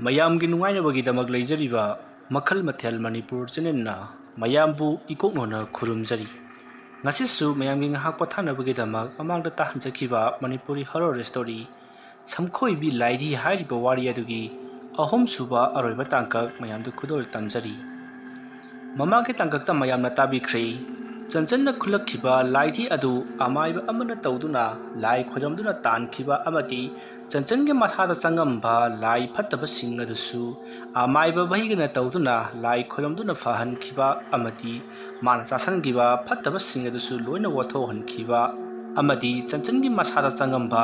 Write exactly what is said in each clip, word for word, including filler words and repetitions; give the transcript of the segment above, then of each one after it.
ꯃꯌꯥꯝꯒꯤ ꯅꯨꯡꯉꯥꯏꯅꯕꯒꯤꯗꯃꯛ ꯂꯩꯖꯔꯤꯕ ꯃꯈꯜ ꯃꯊꯦꯜ ꯃꯅꯤꯄꯨꯔ ꯆꯦꯅꯦꯜꯅ ꯃꯌꯥꯝꯕꯨ ꯏꯀꯣꯛꯅꯣꯅ ꯈꯨꯔꯨꯝꯖꯔꯤ꯫ ꯉꯁꯤꯁꯨ ꯃꯌꯥꯝꯒꯤ ꯉꯥꯏꯍꯥꯛ ꯄꯣꯊꯥꯅꯕꯒꯤꯗꯃꯛ ꯃꯃꯥꯡꯗ ꯇꯥꯍꯟꯖꯈꯤꯕ ꯃꯅꯤꯄꯨꯔꯤ ꯍꯣꯔꯣꯔ ꯁ꯭ꯇꯣꯔꯤ ꯁꯝꯈꯣꯏꯕꯤ ꯂꯥꯏꯙꯤ ꯍꯥꯏꯔꯤꯕ ꯋꯥꯔꯤ ꯑꯗꯨꯒꯤ ꯑꯍꯨꯝꯁꯨꯕ ꯑꯔꯣꯏꯕ ꯇꯥꯡꯀꯛ ꯃꯌꯥꯝꯗ ꯈꯨꯗꯣꯜ ꯇꯝꯖꯔꯤ꯫ ꯃꯃꯥꯡꯒꯤ ꯇꯥꯡꯀꯛꯇ ꯃꯌꯥꯝꯅ ꯇꯥꯕꯤꯈ꯭ꯔꯦ꯫ ꯆꯟꯆꯟꯅ ꯈꯨꯜꯂꯛꯈꯤꯕ ꯂꯥꯏꯙꯤ ꯑꯗꯨ ꯑꯃꯥꯏꯕ ꯑꯃꯅ ꯇꯧꯗꯨꯅ ꯂꯥꯏ ꯈꯣꯏꯔꯝꯗꯨꯅ ꯇꯥꯟꯈꯤꯕ ꯑꯃꯗꯤ ꯆꯟꯆꯟꯒꯤ ꯃꯁꯥꯗ ꯆꯪꯉꯝꯕ ꯂꯥꯏ ꯐꯠꯇꯕꯁꯤꯡ ꯑꯗꯨꯁꯨ ꯑꯃꯥꯏꯕ ꯚꯩꯒꯅ ꯇꯧꯗꯨꯅ ꯂꯥꯏ ꯈꯣꯏꯔꯝꯗꯨꯅ ꯐꯍꯟꯈꯤꯕ ꯑꯃꯗꯤ ꯃꯥꯅ ꯆꯥꯁꯟꯈꯤꯕ ꯐꯠꯇꯕꯁꯤꯡ ꯑꯗꯨꯁꯨ ꯂꯣꯏꯅ ꯋꯥꯊꯣꯛꯍꯟꯈꯤꯕ ꯑꯃꯗꯤ ꯆꯟꯆꯟꯒꯤ ꯃꯁꯥꯗ ꯆꯪꯉꯝꯕ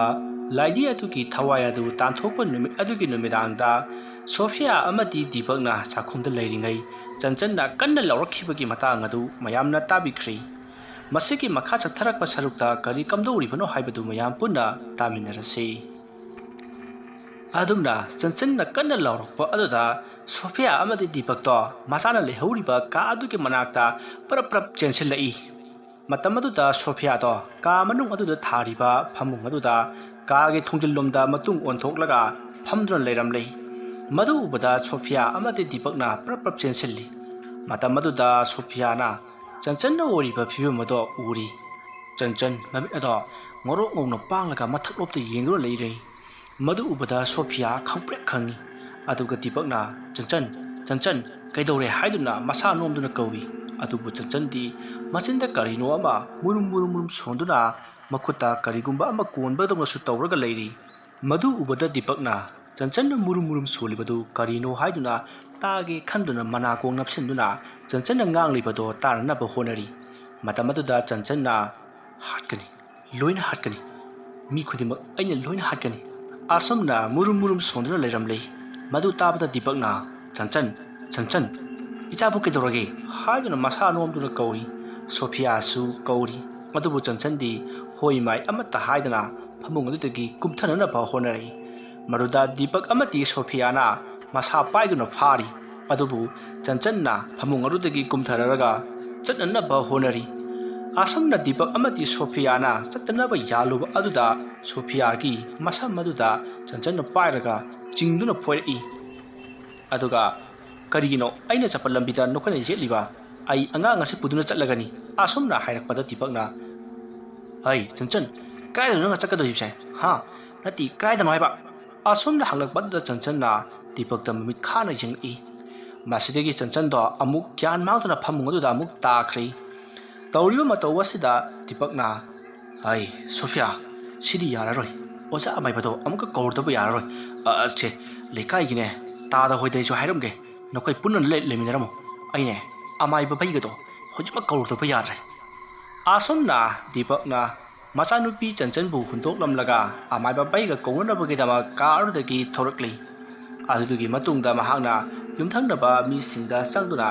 ꯂꯥꯏꯙꯤ ꯑꯗꯨꯒꯤ ꯊꯋꯥꯏ ꯑꯗꯨ ꯇꯥꯟꯊꯣꯛꯄ ꯅꯨꯃꯤꯠ ꯑꯗꯨꯒꯤ ꯅꯨꯃꯤꯗꯥꯡꯗ ꯁꯣꯐꯤꯌꯥ ꯑꯃꯗꯤ ꯗꯤꯄꯛꯅ ꯆꯥꯛꯈꯨꯝꯗ ꯂꯩꯔꯤꯉꯩ ꯆꯟꯆꯟꯅ ꯀꯟꯅ ꯂꯥꯎꯔꯛꯈꯤꯕꯒꯤ ꯃꯇꯥꯡ ꯑꯗꯨ ꯃꯌꯥꯝꯅ ꯇꯥꯕꯤꯈ꯭ꯔꯦ꯫ ꯃꯁꯤꯒꯤ ꯃꯈꯥ ꯆꯠꯊꯔꯛꯄ ꯁꯔꯨꯛꯇ ꯀꯔꯤ ꯀꯝꯗꯧꯔꯤꯕꯅꯣ ꯍꯥꯏꯕꯗꯨ ꯃꯌꯥꯝ ꯄꯨꯟꯅ ꯇꯥꯃꯤꯟꯅꯔꯁꯤ꯫ ꯑꯗꯨꯝꯅ ꯆꯟꯆꯟꯅ ꯀꯟꯅ ꯂꯥꯎꯔꯛꯄ ꯑꯗꯨꯗ ꯁꯣꯐꯤꯌꯥ ꯑꯃꯗꯤ ꯗꯤꯄꯛꯇꯣ ꯃꯁꯥꯅ ꯂꯩꯍꯧꯔꯤꯕ ꯀꯥ ꯑꯗꯨꯒꯤ ꯃꯅꯥꯛꯇ ꯄ꯭ꯔꯞ ꯄ꯭ꯔꯞ ꯆꯦꯟꯁꯤꯜꯂꯛꯏ꯫ ꯃꯇꯝ ꯑꯗꯨꯗ ꯁꯣꯐꯤꯌꯥꯗꯣ ꯀꯥ ꯃꯅꯨꯡ ꯑꯗꯨꯗ ꯊꯥꯔꯤꯕ ꯐꯃꯨꯡ ꯑꯗꯨꯗ ꯀꯥꯒꯤ ꯊꯣꯡꯖꯤꯜꯂꯣꯝꯗ ꯃꯇꯨꯡ ꯑꯣꯟꯊꯣꯛꯂꯒ ꯐꯝꯗꯨꯅ ꯂꯩꯔꯝꯂꯦ꯫ ꯃꯗꯨ ꯎꯕꯗ ꯁꯣꯐꯤꯌꯥ ꯑꯃꯗꯤ ꯗꯤꯄꯛꯅ ꯄ꯭ꯔꯞ ꯄ꯭ꯔꯞ ꯆꯦꯟꯁꯤꯜꯂꯤ꯫ ꯃꯇꯝ ꯑꯗꯨꯗ ꯁꯣꯐꯤꯌꯥꯅ ꯆꯟꯆꯟꯅ ꯑꯣꯏꯔꯤꯕ ꯐꯤꯕꯝ ꯑꯗꯣ ꯎꯔꯤ꯫ ꯆꯟꯆꯟ ꯃꯃꯤꯠ ꯑꯗꯣ ꯉꯧꯔꯣꯛ ꯉꯧꯅ ꯄꯥꯡꯂꯒ ꯃꯊꯛꯂꯣꯝꯗ ꯌꯦꯡꯗꯨꯅ ꯂꯩꯔꯦ꯫ ꯃꯗꯨ ꯎꯕꯗ ꯁꯣꯐꯤꯌꯥ ꯈꯪꯄ꯭ꯔꯦꯛ ꯈꯪꯉꯤ꯫ ꯑꯗꯨꯒ ꯗꯤꯄꯛꯅ, "ꯆꯟꯆꯟ, ꯆꯟꯆꯟ, ꯀꯩꯗꯧꯔꯦ?" ꯍꯥꯏꯗꯨꯅ ꯃꯁꯥ ꯅꯣꯝꯗꯨꯅ ꯀꯧꯏ꯫ ꯑꯗꯨꯕꯨ ꯆꯟꯆꯟꯗꯤ ꯃꯆꯤꯟꯗ ꯀꯔꯤꯅꯣ ꯑꯃ ꯃꯨꯔꯨꯝ ꯃꯨꯔꯨꯝ ꯃꯨꯔꯨꯝ ꯁꯣꯟꯗꯨꯅ ꯃꯈꯨꯠꯇ ꯀꯔꯤꯒꯨꯝꯕ ꯑꯃ ꯀꯣꯟꯕꯗꯧꯅꯁꯨ ꯇꯧꯔꯒ ꯂꯩꯔꯤ꯫ ꯃꯗꯨ ꯎꯕꯗ ꯗꯤꯄꯛꯅ ꯆꯟꯆꯟꯅ ꯃꯨꯔꯨꯝ ꯃꯨꯔꯨꯝ ꯁꯣꯜꯂꯤꯕꯗꯨ ꯀꯔꯤꯅꯣ ꯍꯥꯏꯗꯨꯅ ꯇꯥꯒꯦ ꯈꯟꯗꯨꯅ ꯃꯅꯥꯀꯣꯡ ꯅꯞꯁꯤꯟꯗꯨꯅ ꯆꯟꯆꯟꯅ ꯉꯥꯡꯂꯤꯕꯗꯣ ꯇꯥꯅꯅꯕ ꯍꯣꯠꯅꯔꯤ꯫ ꯃꯇꯝ ꯑꯗꯨꯗ ꯆꯟꯆꯟꯅ, "ꯍꯥꯠꯀꯅꯤ, ꯂꯣꯏꯅ ꯍꯥꯠꯀꯅꯤ, ꯃꯤ ꯈꯨꯗꯤꯡꯃꯛ ꯑꯩꯅ ꯂꯣꯏꯅ ꯍꯥꯠꯀꯅꯤ"꯫ ꯑꯁꯨꯝꯅ ꯃꯨꯔꯨꯝ ꯃꯨꯔꯨꯝ ꯁꯣꯟꯗꯨꯅ ꯂꯩꯔꯝꯂꯦ꯫ ꯃꯗꯨ ꯇꯥꯕꯗ ꯗꯤꯄꯛꯅ, "ꯆꯟꯆꯟ, ꯆꯟꯆꯟ, ꯏꯆꯥꯕꯨ ꯀꯩꯗꯧꯔꯒꯦ?" ꯍꯥꯏꯗꯨꯅ ꯃꯁꯥ ꯅꯣꯝꯗꯨꯅ ꯀꯧꯏ꯫ ꯁꯣꯐꯤꯌꯥꯁꯨ ꯀꯧꯔꯤ꯫ ꯑꯗꯨꯕꯨ ꯆꯟꯆꯟꯗꯤ ꯍꯣꯏ ꯃꯥꯏ ꯑꯃꯠꯇ ꯍꯥꯏꯗꯅ ꯐꯃꯨꯡ ꯑꯗꯨꯗꯒꯤ ꯀꯨꯝꯊꯅꯅꯕ ꯍꯣꯠꯅꯔꯛꯏ꯫ ꯃꯗꯨꯗ ꯗꯤꯄꯛ ꯑꯃꯗꯤ ꯁꯣꯐꯤꯌꯥꯅ ꯃꯁꯥ ꯄꯥꯏꯗꯨꯅ ꯐꯥꯔꯤ꯫ ꯑꯗꯨꯕꯨ ꯆꯟꯆꯟꯅ ꯐꯃꯨꯡ ꯑꯗꯨꯗꯒꯤ ꯀꯨꯝꯊꯔꯒ ꯆꯠꯅꯅꯕ ꯍꯣꯠꯅꯔꯤ꯫ ꯑꯁꯨꯝꯅ ꯗꯤꯄꯛ ꯑꯃꯗꯤ ꯁꯣꯐꯤꯌꯥꯅ ꯆꯠꯇꯅꯕ ꯌꯥꯜꯂꯨꯕ ꯑꯗꯨꯗ ꯁꯣꯐꯤꯌꯥꯒꯤ ꯃꯁꯝ ꯑꯗꯨꯗ ꯆꯟꯆꯟꯅ ꯄꯥꯏꯔꯒ ꯆꯤꯡꯗꯨꯅ ꯐꯣꯏꯔꯛꯏ꯫ ꯑꯗꯨꯒ "ꯀꯔꯤꯒꯤꯅꯣ ꯑꯩꯅ ꯆꯠꯄ ꯂꯝꯕꯤꯗ ꯅꯈꯣꯏꯅ ꯌꯦꯠꯂꯤꯕ? ꯑꯩ ꯑꯉꯥꯡ ꯑꯁꯤ ꯄꯨꯗꯨꯅ ꯆꯠꯂꯒꯅꯤ," ꯑꯁꯨꯝꯅ ꯍꯥꯏꯔꯛꯄꯗ ꯗꯤꯄꯛꯅ, "ꯍꯩ ꯆꯟꯆꯟ, ꯀꯗꯥꯏꯗꯅꯣ ꯅꯪꯅ ꯆꯠꯀꯗꯧꯔꯤꯕꯁꯦ? ꯍꯥ? ꯅꯠꯇꯦ, ꯀꯗꯥꯏꯗꯅꯣ ꯍꯥꯏꯕ?" ꯑꯁꯨꯝꯅ ꯍꯪꯂꯛꯄ ꯑꯗꯨꯗ ꯆꯟꯆꯟꯅ ꯗꯤꯄꯛꯇ ꯃꯃꯤꯠ ꯈꯥꯅ ꯌꯦꯡꯂꯛꯏ꯫ ꯃꯁꯤꯗꯒꯤ ꯆꯟꯆꯟꯗꯣ ꯑꯃꯨꯛ ꯒ꯭ꯌꯥꯟ ꯃꯥꯡꯗꯨꯅ ꯐꯃꯨꯡ ꯑꯗꯨꯗ ꯑꯃꯨꯛ ꯇꯥꯈ꯭ꯔꯦ꯫ ꯇꯧꯔꯤꯕ ꯃꯇꯧ ꯑꯁꯤꯗ ꯗꯤꯄꯛꯅ, "ꯍꯩ ꯁꯣꯐꯤꯌꯥ, ꯁꯤꯗꯤ ꯌꯥꯔꯔꯣꯏ꯫ ꯑꯣꯖꯥ ꯑꯃꯥꯏꯕꯗꯣ ꯑꯃꯨꯛꯀ ꯀꯧꯔꯨꯗꯕ ꯌꯥꯔꯔꯣꯏ꯫ ꯑ, ꯑ, ꯁꯦ, ꯂꯩꯀꯥꯏꯒꯤꯅꯦ, ꯇꯥꯗ ꯍꯣꯏꯗꯩꯁꯨ ꯍꯥꯏꯔꯝꯒꯦ꯫ ꯅꯈꯣꯏ ꯄꯨꯟꯅ ꯂꯩ-, ꯂꯩꯃꯤꯟꯅꯔꯝꯃꯣ꯫ ꯑꯩꯅꯦ, ꯑꯃꯥꯏꯕ ꯕꯩꯒꯗꯣ ꯍꯧꯖꯤꯛꯃꯛ ꯀꯧꯔꯨꯗꯕ ꯌꯥꯗ꯭ꯔꯦ꯫" ꯑꯁꯨꯝꯅ ꯗꯤꯄꯛꯅ ꯃꯆꯥꯅꯨꯄꯤ ꯆꯟꯆꯟꯕꯨ ꯍꯨꯟꯗꯣꯛꯂꯝꯂꯒ ꯑꯃꯥꯏꯕ ꯕꯩꯒ ꯀꯧꯅꯅꯕꯒꯤꯗꯃꯛ ꯀꯥ ꯑꯗꯨꯗꯒꯤ ꯊꯣꯔꯛꯂꯤ꯫ ꯑꯗꯨꯒꯤ ꯃꯇꯨꯡꯗ ꯃꯍꯥꯛꯅ ꯌꯨꯝꯊꯪꯅꯕ ꯃꯤꯁꯤꯡꯗ ꯆꯪꯗꯨꯅ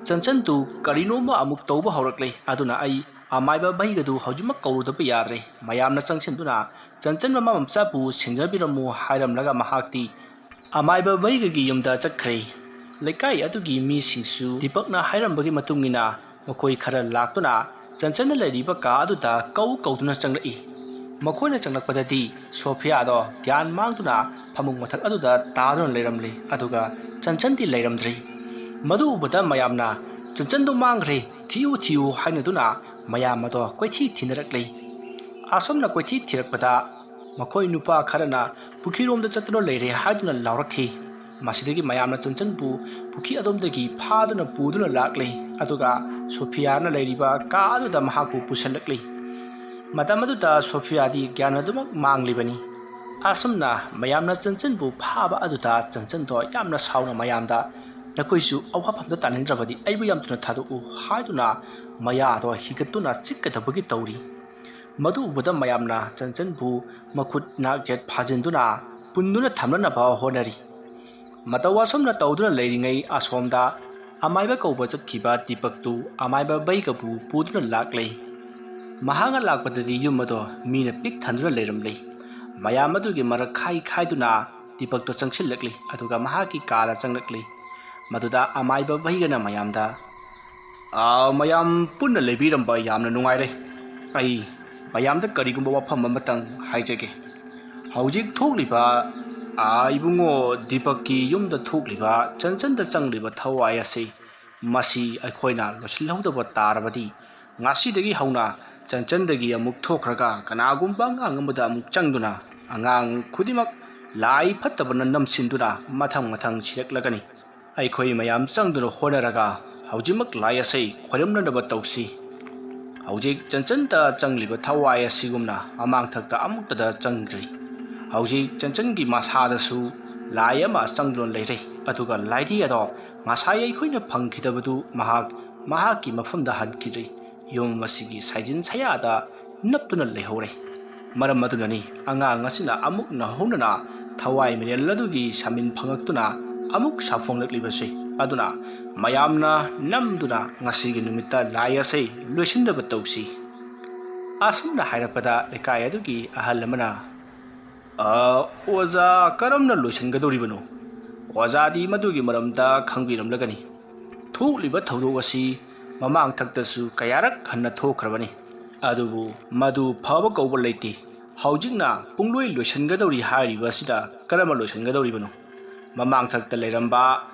ꯆꯟꯆꯟꯗꯨ ꯀꯔꯤꯅꯣꯝꯃ ꯑꯃꯨꯛ ꯇꯧꯕ ꯍꯧꯔꯛꯂꯦ꯫ ꯑꯗꯨꯅ ꯑꯩ ꯑꯃꯥꯏꯕ ꯕꯩꯒꯗꯨ ꯍꯧꯖꯤꯛꯃꯛ ꯀꯧꯔꯨꯗꯕ ꯌꯥꯗ꯭ꯔꯦ꯫ ꯃꯌꯥꯝꯅ ꯆꯪꯁꯤꯟꯗꯨꯅ ꯆꯟꯆꯟ ꯃꯃꯥ ꯃꯆꯥꯕꯨ ꯁꯦꯡꯖꯕꯤꯔꯝꯃꯨ ꯍꯥꯏꯔꯝꯂꯒ ꯃꯍꯥꯛꯇꯤ ꯑꯃꯥꯏꯕ ꯕꯩꯒꯒꯤ ꯌꯨꯝꯗ ꯆꯠꯈ꯭ꯔꯦ꯫ ꯂꯩꯀꯥꯏ ꯑꯗꯨꯒꯤ ꯃꯤꯁꯤꯡꯁꯨ ꯗꯤꯄꯛꯅ ꯍꯥꯏꯔꯝꯕꯒꯤ ꯃꯇꯨꯡ ꯏꯟꯅ ꯃꯈꯣꯏ ꯈꯔ ꯂꯥꯛꯇꯨꯅ ꯆꯟꯆꯟꯅ ꯂꯩꯔꯤꯕ ꯀꯥ ꯑꯗꯨꯗ ꯀꯧ ꯀꯧꯗꯨꯅ ꯆꯪꯂꯛꯏ꯫ ꯃꯈꯣꯏꯅ ꯆꯪꯂꯛꯄꯗꯗꯤ ꯁꯣꯐꯤꯌꯥꯗꯣ ꯒ꯭ꯌꯥꯟ ꯃꯥꯡꯗꯨꯅ ꯐꯃꯨꯡ ꯃꯊꯛ ꯑꯗꯨꯗ ꯇꯥꯗꯨꯅ ꯂꯩꯔꯝꯂꯦ, ꯑꯗꯨꯒ ꯆꯟꯆꯟꯗꯤ ꯂꯩꯔꯝꯗ꯭ꯔꯦ꯫ ꯃꯗꯨ ꯎꯕꯗ ꯃꯌꯥꯝꯅ "ꯆꯟꯆꯟꯗꯣ ꯃꯥꯡꯈ꯭ꯔꯦ, ꯊꯤꯌꯨ ꯊꯤꯌꯨ" ꯍꯥꯏꯅꯗꯨꯅ ꯃꯌꯥꯝ ꯑꯗꯣ ꯀꯣꯏꯊꯤ ꯊꯤꯅꯔꯛꯂꯦ꯫ ꯑꯁꯨꯝꯅ ꯀꯣꯏꯊꯤ ꯊꯤꯔꯛꯄꯗ ꯃꯈꯣꯏ ꯅꯨꯄꯥ ꯈꯔꯅ "ꯄꯨꯈ꯭ꯔꯤꯔꯣꯝꯗ ꯆꯠꯇꯨꯅ ꯂꯩꯔꯦ" ꯍꯥꯏꯗꯨꯅ ꯂꯥꯎꯔꯛꯈꯤ꯫ ꯃꯁꯤꯗꯒꯤ ꯃꯌꯥꯝꯅ ꯆꯟꯆꯟꯕꯨ ꯄꯨꯈ꯭ꯔꯤ ꯑꯗꯣꯝꯗꯒꯤ ꯐꯥꯗꯨꯅ ꯄꯨꯗꯨꯅ ꯂꯥꯛꯂꯦ, ꯑꯗꯨꯒ ꯁꯣꯐꯤꯌꯥꯅ ꯂꯩꯔꯤꯕ ꯀꯥ ꯑꯗꯨꯗ ꯃꯍꯥꯛꯄꯨ ꯄꯨꯁꯤꯜꯂꯛꯂꯤ꯫ ꯃꯇꯝ ꯑꯗꯨꯗ ꯁꯣꯐꯤꯌꯥꯗꯤ ꯒ꯭ꯌꯥꯟ ꯑꯗꯨꯃꯛ ꯃꯥꯡꯂꯤꯕꯅꯤ꯫ ꯑꯁꯨꯝꯅ ꯃꯌꯥꯝꯅ ꯆꯟꯆꯟꯕꯨ ꯐꯥꯕ ꯑꯗꯨꯗ ꯆꯟꯆꯟꯗꯣ ꯌꯥꯝꯅ ꯁꯥꯎꯅ ꯃꯌꯥꯝꯗ "ꯅꯈꯣꯏꯁꯨ ꯑꯋꯥꯐꯝꯗ ꯇꯥꯅꯤꯡꯗ꯭ꯔꯕꯗꯤ ꯑꯩꯕꯨ ꯌꯥꯝ ꯊꯨꯅ ꯊꯥꯗꯣꯛꯎ" ꯍꯥꯏꯗꯨꯅ ꯃꯌꯥꯗꯣ ꯍꯤꯒꯠꯇꯨꯅ ꯆꯤꯛꯀꯗꯕꯒꯤ ꯇꯧꯔꯤ꯫ ꯃꯗꯨ ꯎꯕꯗ ꯃꯌꯥꯝꯅ ꯆꯟꯆꯟꯕꯨ ꯃꯈꯨꯠ ꯅꯥꯛ ꯌꯦꯠ ꯐꯥꯖꯤꯟꯗꯨꯅ ꯄꯨꯟꯗꯨꯅ ꯊꯝꯅꯅꯕ ꯍꯣꯠꯅꯔꯤ꯫ ꯃꯇꯧ ꯑꯁꯨꯝꯅ ꯇꯧꯗꯨꯅ ꯂꯩꯔꯤꯉꯩ ꯑꯁꯣꯝꯗ ꯑꯃꯥꯏꯕ ꯀꯧꯕ ꯆꯠꯈꯤꯕ ꯗꯤꯄꯛꯇꯨ ꯑꯃꯥꯏꯕ ꯕꯩꯒꯕꯨ ꯄꯨꯗꯨꯅ ꯂꯥꯛꯂꯦ꯫ ꯃꯍꯥꯛꯅ ꯂꯥꯛꯄꯗꯗꯤ ꯌꯨꯝ ꯑꯗꯣ ꯃꯤꯅ ꯄꯤꯛ ꯊꯟꯗꯨꯅ ꯂꯩꯔꯝꯂꯦ꯫ ꯃꯌꯥꯝ ꯑꯗꯨꯒꯤ ꯃꯔꯛ ꯈꯥꯏ ꯈꯥꯏꯗꯨꯅ ꯗꯤꯄꯛꯇꯣ ꯆꯪꯁꯤꯜꯂꯛꯂꯤ, ꯑꯗꯨꯒ ꯃꯍꯥꯛꯀꯤ ꯀꯥꯗ ꯆꯪꯂꯛꯂꯤ꯫ ꯃꯗꯨꯗ ꯑꯃꯥꯏꯕ ꯕꯩꯒꯅ ꯃꯌꯥꯝꯗ, "ꯑꯥ, ꯃꯌꯥꯝ ꯄꯨꯟꯅ ꯂꯩꯕꯤꯔꯝꯕ ꯌꯥꯝꯅ ꯅꯨꯡꯉꯥꯏꯔꯦ꯫ ꯑꯩ ꯃꯌꯥꯝꯗ ꯀꯔꯤꯒꯨꯝꯕ ꯋꯥꯐꯝ ꯑꯃꯇꯪ ꯍꯥꯏꯖꯒꯦ꯫ ꯍꯧꯖꯤꯛ ꯊꯣꯛꯂꯤꯕ ꯑꯥ, ꯏꯕꯨꯡꯉꯣ, ꯗꯤꯄꯛꯀꯤ ꯌꯨꯝꯗ ꯊꯣꯛꯂꯤꯕ, ꯆꯟꯆꯟꯗ ꯆꯪꯂꯤꯕ ꯊꯋꯥꯏ ꯑꯁꯤ, ꯃꯁꯤ ꯑꯩꯈꯣꯏꯅ ꯂꯣꯏꯁꯤꯜꯍꯧꯗꯕ ꯇꯥꯔꯕꯗꯤ, ꯉꯁꯤꯗꯒꯤ ꯍꯧꯅ ꯆꯟꯆꯟꯗꯒꯤ ꯑꯃꯨꯛ ꯊꯣꯛꯈ꯭ꯔꯒ ꯀꯅꯥꯒꯨꯝꯕ ꯑꯉꯥꯡ ꯑꯃꯗ ꯑꯃꯨꯛ ꯆꯪꯗꯨꯅ, ꯑꯉꯥꯡ ꯈꯨꯗꯤꯡꯃꯛ ꯂꯥꯏ ꯐꯠꯇꯕꯅ ꯅꯝꯁꯤꯟꯗꯨꯅ ꯃꯊꯪ ꯃꯊꯪ ꯁꯤꯔꯛꯂꯒꯅꯤ꯫ ꯑꯩꯈꯣꯏ ꯃꯌꯥꯝ ꯆꯪꯗꯨꯅ ꯍꯣꯠꯅꯔꯒ ꯍꯧꯖꯤꯛꯃꯛ ꯂꯥꯏ ꯑꯁꯤ ꯈꯣꯏꯔꯝꯅꯅꯕ ꯇꯧꯁꯤ꯫ ꯍꯧꯖꯤꯛ ꯆꯟꯆꯟꯗ ꯆꯪꯂꯤꯕ ꯊꯋꯥꯏ ꯑꯁꯤꯒꯨꯝꯅ ꯃꯃꯥꯡꯊꯛꯇ ꯑꯃꯨꯛꯇꯗ ꯆꯪꯗ꯭ꯔꯤ꯫ ꯍꯧꯖꯤꯛ ꯆꯟꯆꯟꯒꯤ ꯃꯁꯥꯗꯁꯨ ꯂꯥꯏ ꯑꯃ ꯆꯪꯗꯨꯅ ꯂꯩꯔꯦ, ꯑꯗꯨꯒ ꯂꯥꯏꯙꯤ ꯑꯗꯣ ꯉꯁꯥꯏ ꯑꯩꯈꯣꯏꯅ ꯐꯪꯈꯤꯗꯕꯗꯨ ꯃꯍꯥꯛ ꯃꯍꯥꯛꯀꯤ ꯃꯐꯝꯗ ꯍꯟꯈꯤꯗ꯭ꯔꯤ꯫ ꯌꯨꯝ ꯑꯁꯤꯒꯤ ꯁꯥꯏꯖꯤꯟ ꯁꯌꯥꯗ ꯅꯞꯇꯨꯅ ꯂꯩꯍꯧꯔꯦ꯫ ꯃꯔꯝ ꯑꯗꯨꯅꯅꯤ ꯑꯉꯥꯡ ꯑꯁꯤꯅ ꯑꯃꯨꯛ ꯅꯧꯍꯧꯅꯅ ꯊꯋꯥꯏ ꯃꯤꯔꯦꯜ ꯑꯗꯨꯒꯤ ꯁꯥꯃꯤꯟ ꯐꯪꯂꯛꯇꯨꯅ ꯑꯃꯨꯛ ꯁꯥꯐꯣꯡꯂꯛꯂꯤꯕꯁꯤ꯫ ꯑꯗꯨꯅ ꯃꯌꯥꯝꯅ ꯅꯝꯗꯨꯅ ꯉꯁꯤꯒꯤ ꯅꯨꯃꯤꯠꯇ ꯂꯥꯏ ꯑꯁꯤ ꯂꯣꯏꯁꯤꯟꯗꯕ ꯇꯧꯁꯤ꯫ ꯑꯁꯨꯝꯅ ꯍꯥꯏꯔꯛꯄꯗ ꯂꯩꯀꯥꯏ ꯑꯗꯨꯒꯤ ꯑꯍꯜ ꯑꯃꯅ, "ꯑ, ꯑꯣꯖꯥ, ꯀꯔꯝꯅ ꯂꯣꯏꯁꯤꯟꯒꯗꯧꯔꯤꯕꯅꯣ? ꯑꯣꯖꯥꯗꯤ ꯃꯗꯨꯒꯤ ꯃꯔꯝꯗ ꯈꯪꯕꯤꯔꯝꯂꯒꯅꯤ꯫ ꯊꯣꯛꯂꯤꯕ ꯊꯧꯗꯣꯛ ꯑꯁꯤ ꯃꯃꯥꯡꯊꯛꯇꯁꯨ ꯀꯌꯥꯔꯛ ꯍꯟꯅ ꯊꯣꯛꯈ꯭ꯔꯕꯅꯤ꯫ ꯑꯗꯨꯕꯨ ꯃꯗꯨ ꯐꯕ ꯀꯧꯕ ꯂꯩꯇꯦ꯫ ꯍꯧꯖꯤꯛꯅ ꯄꯨꯡꯂꯣꯏ ꯂꯣꯏꯁꯤꯟꯒꯗꯧꯔꯤ ꯍꯥꯏꯔꯤꯕ ꯑꯁꯤꯗ ꯀꯔꯝꯅ ꯂꯣꯏꯁꯤꯟꯒꯗꯧꯔꯤꯕꯅꯣ? ꯃꯃꯥꯡꯊꯛꯇ ꯂꯩꯔꯝꯕ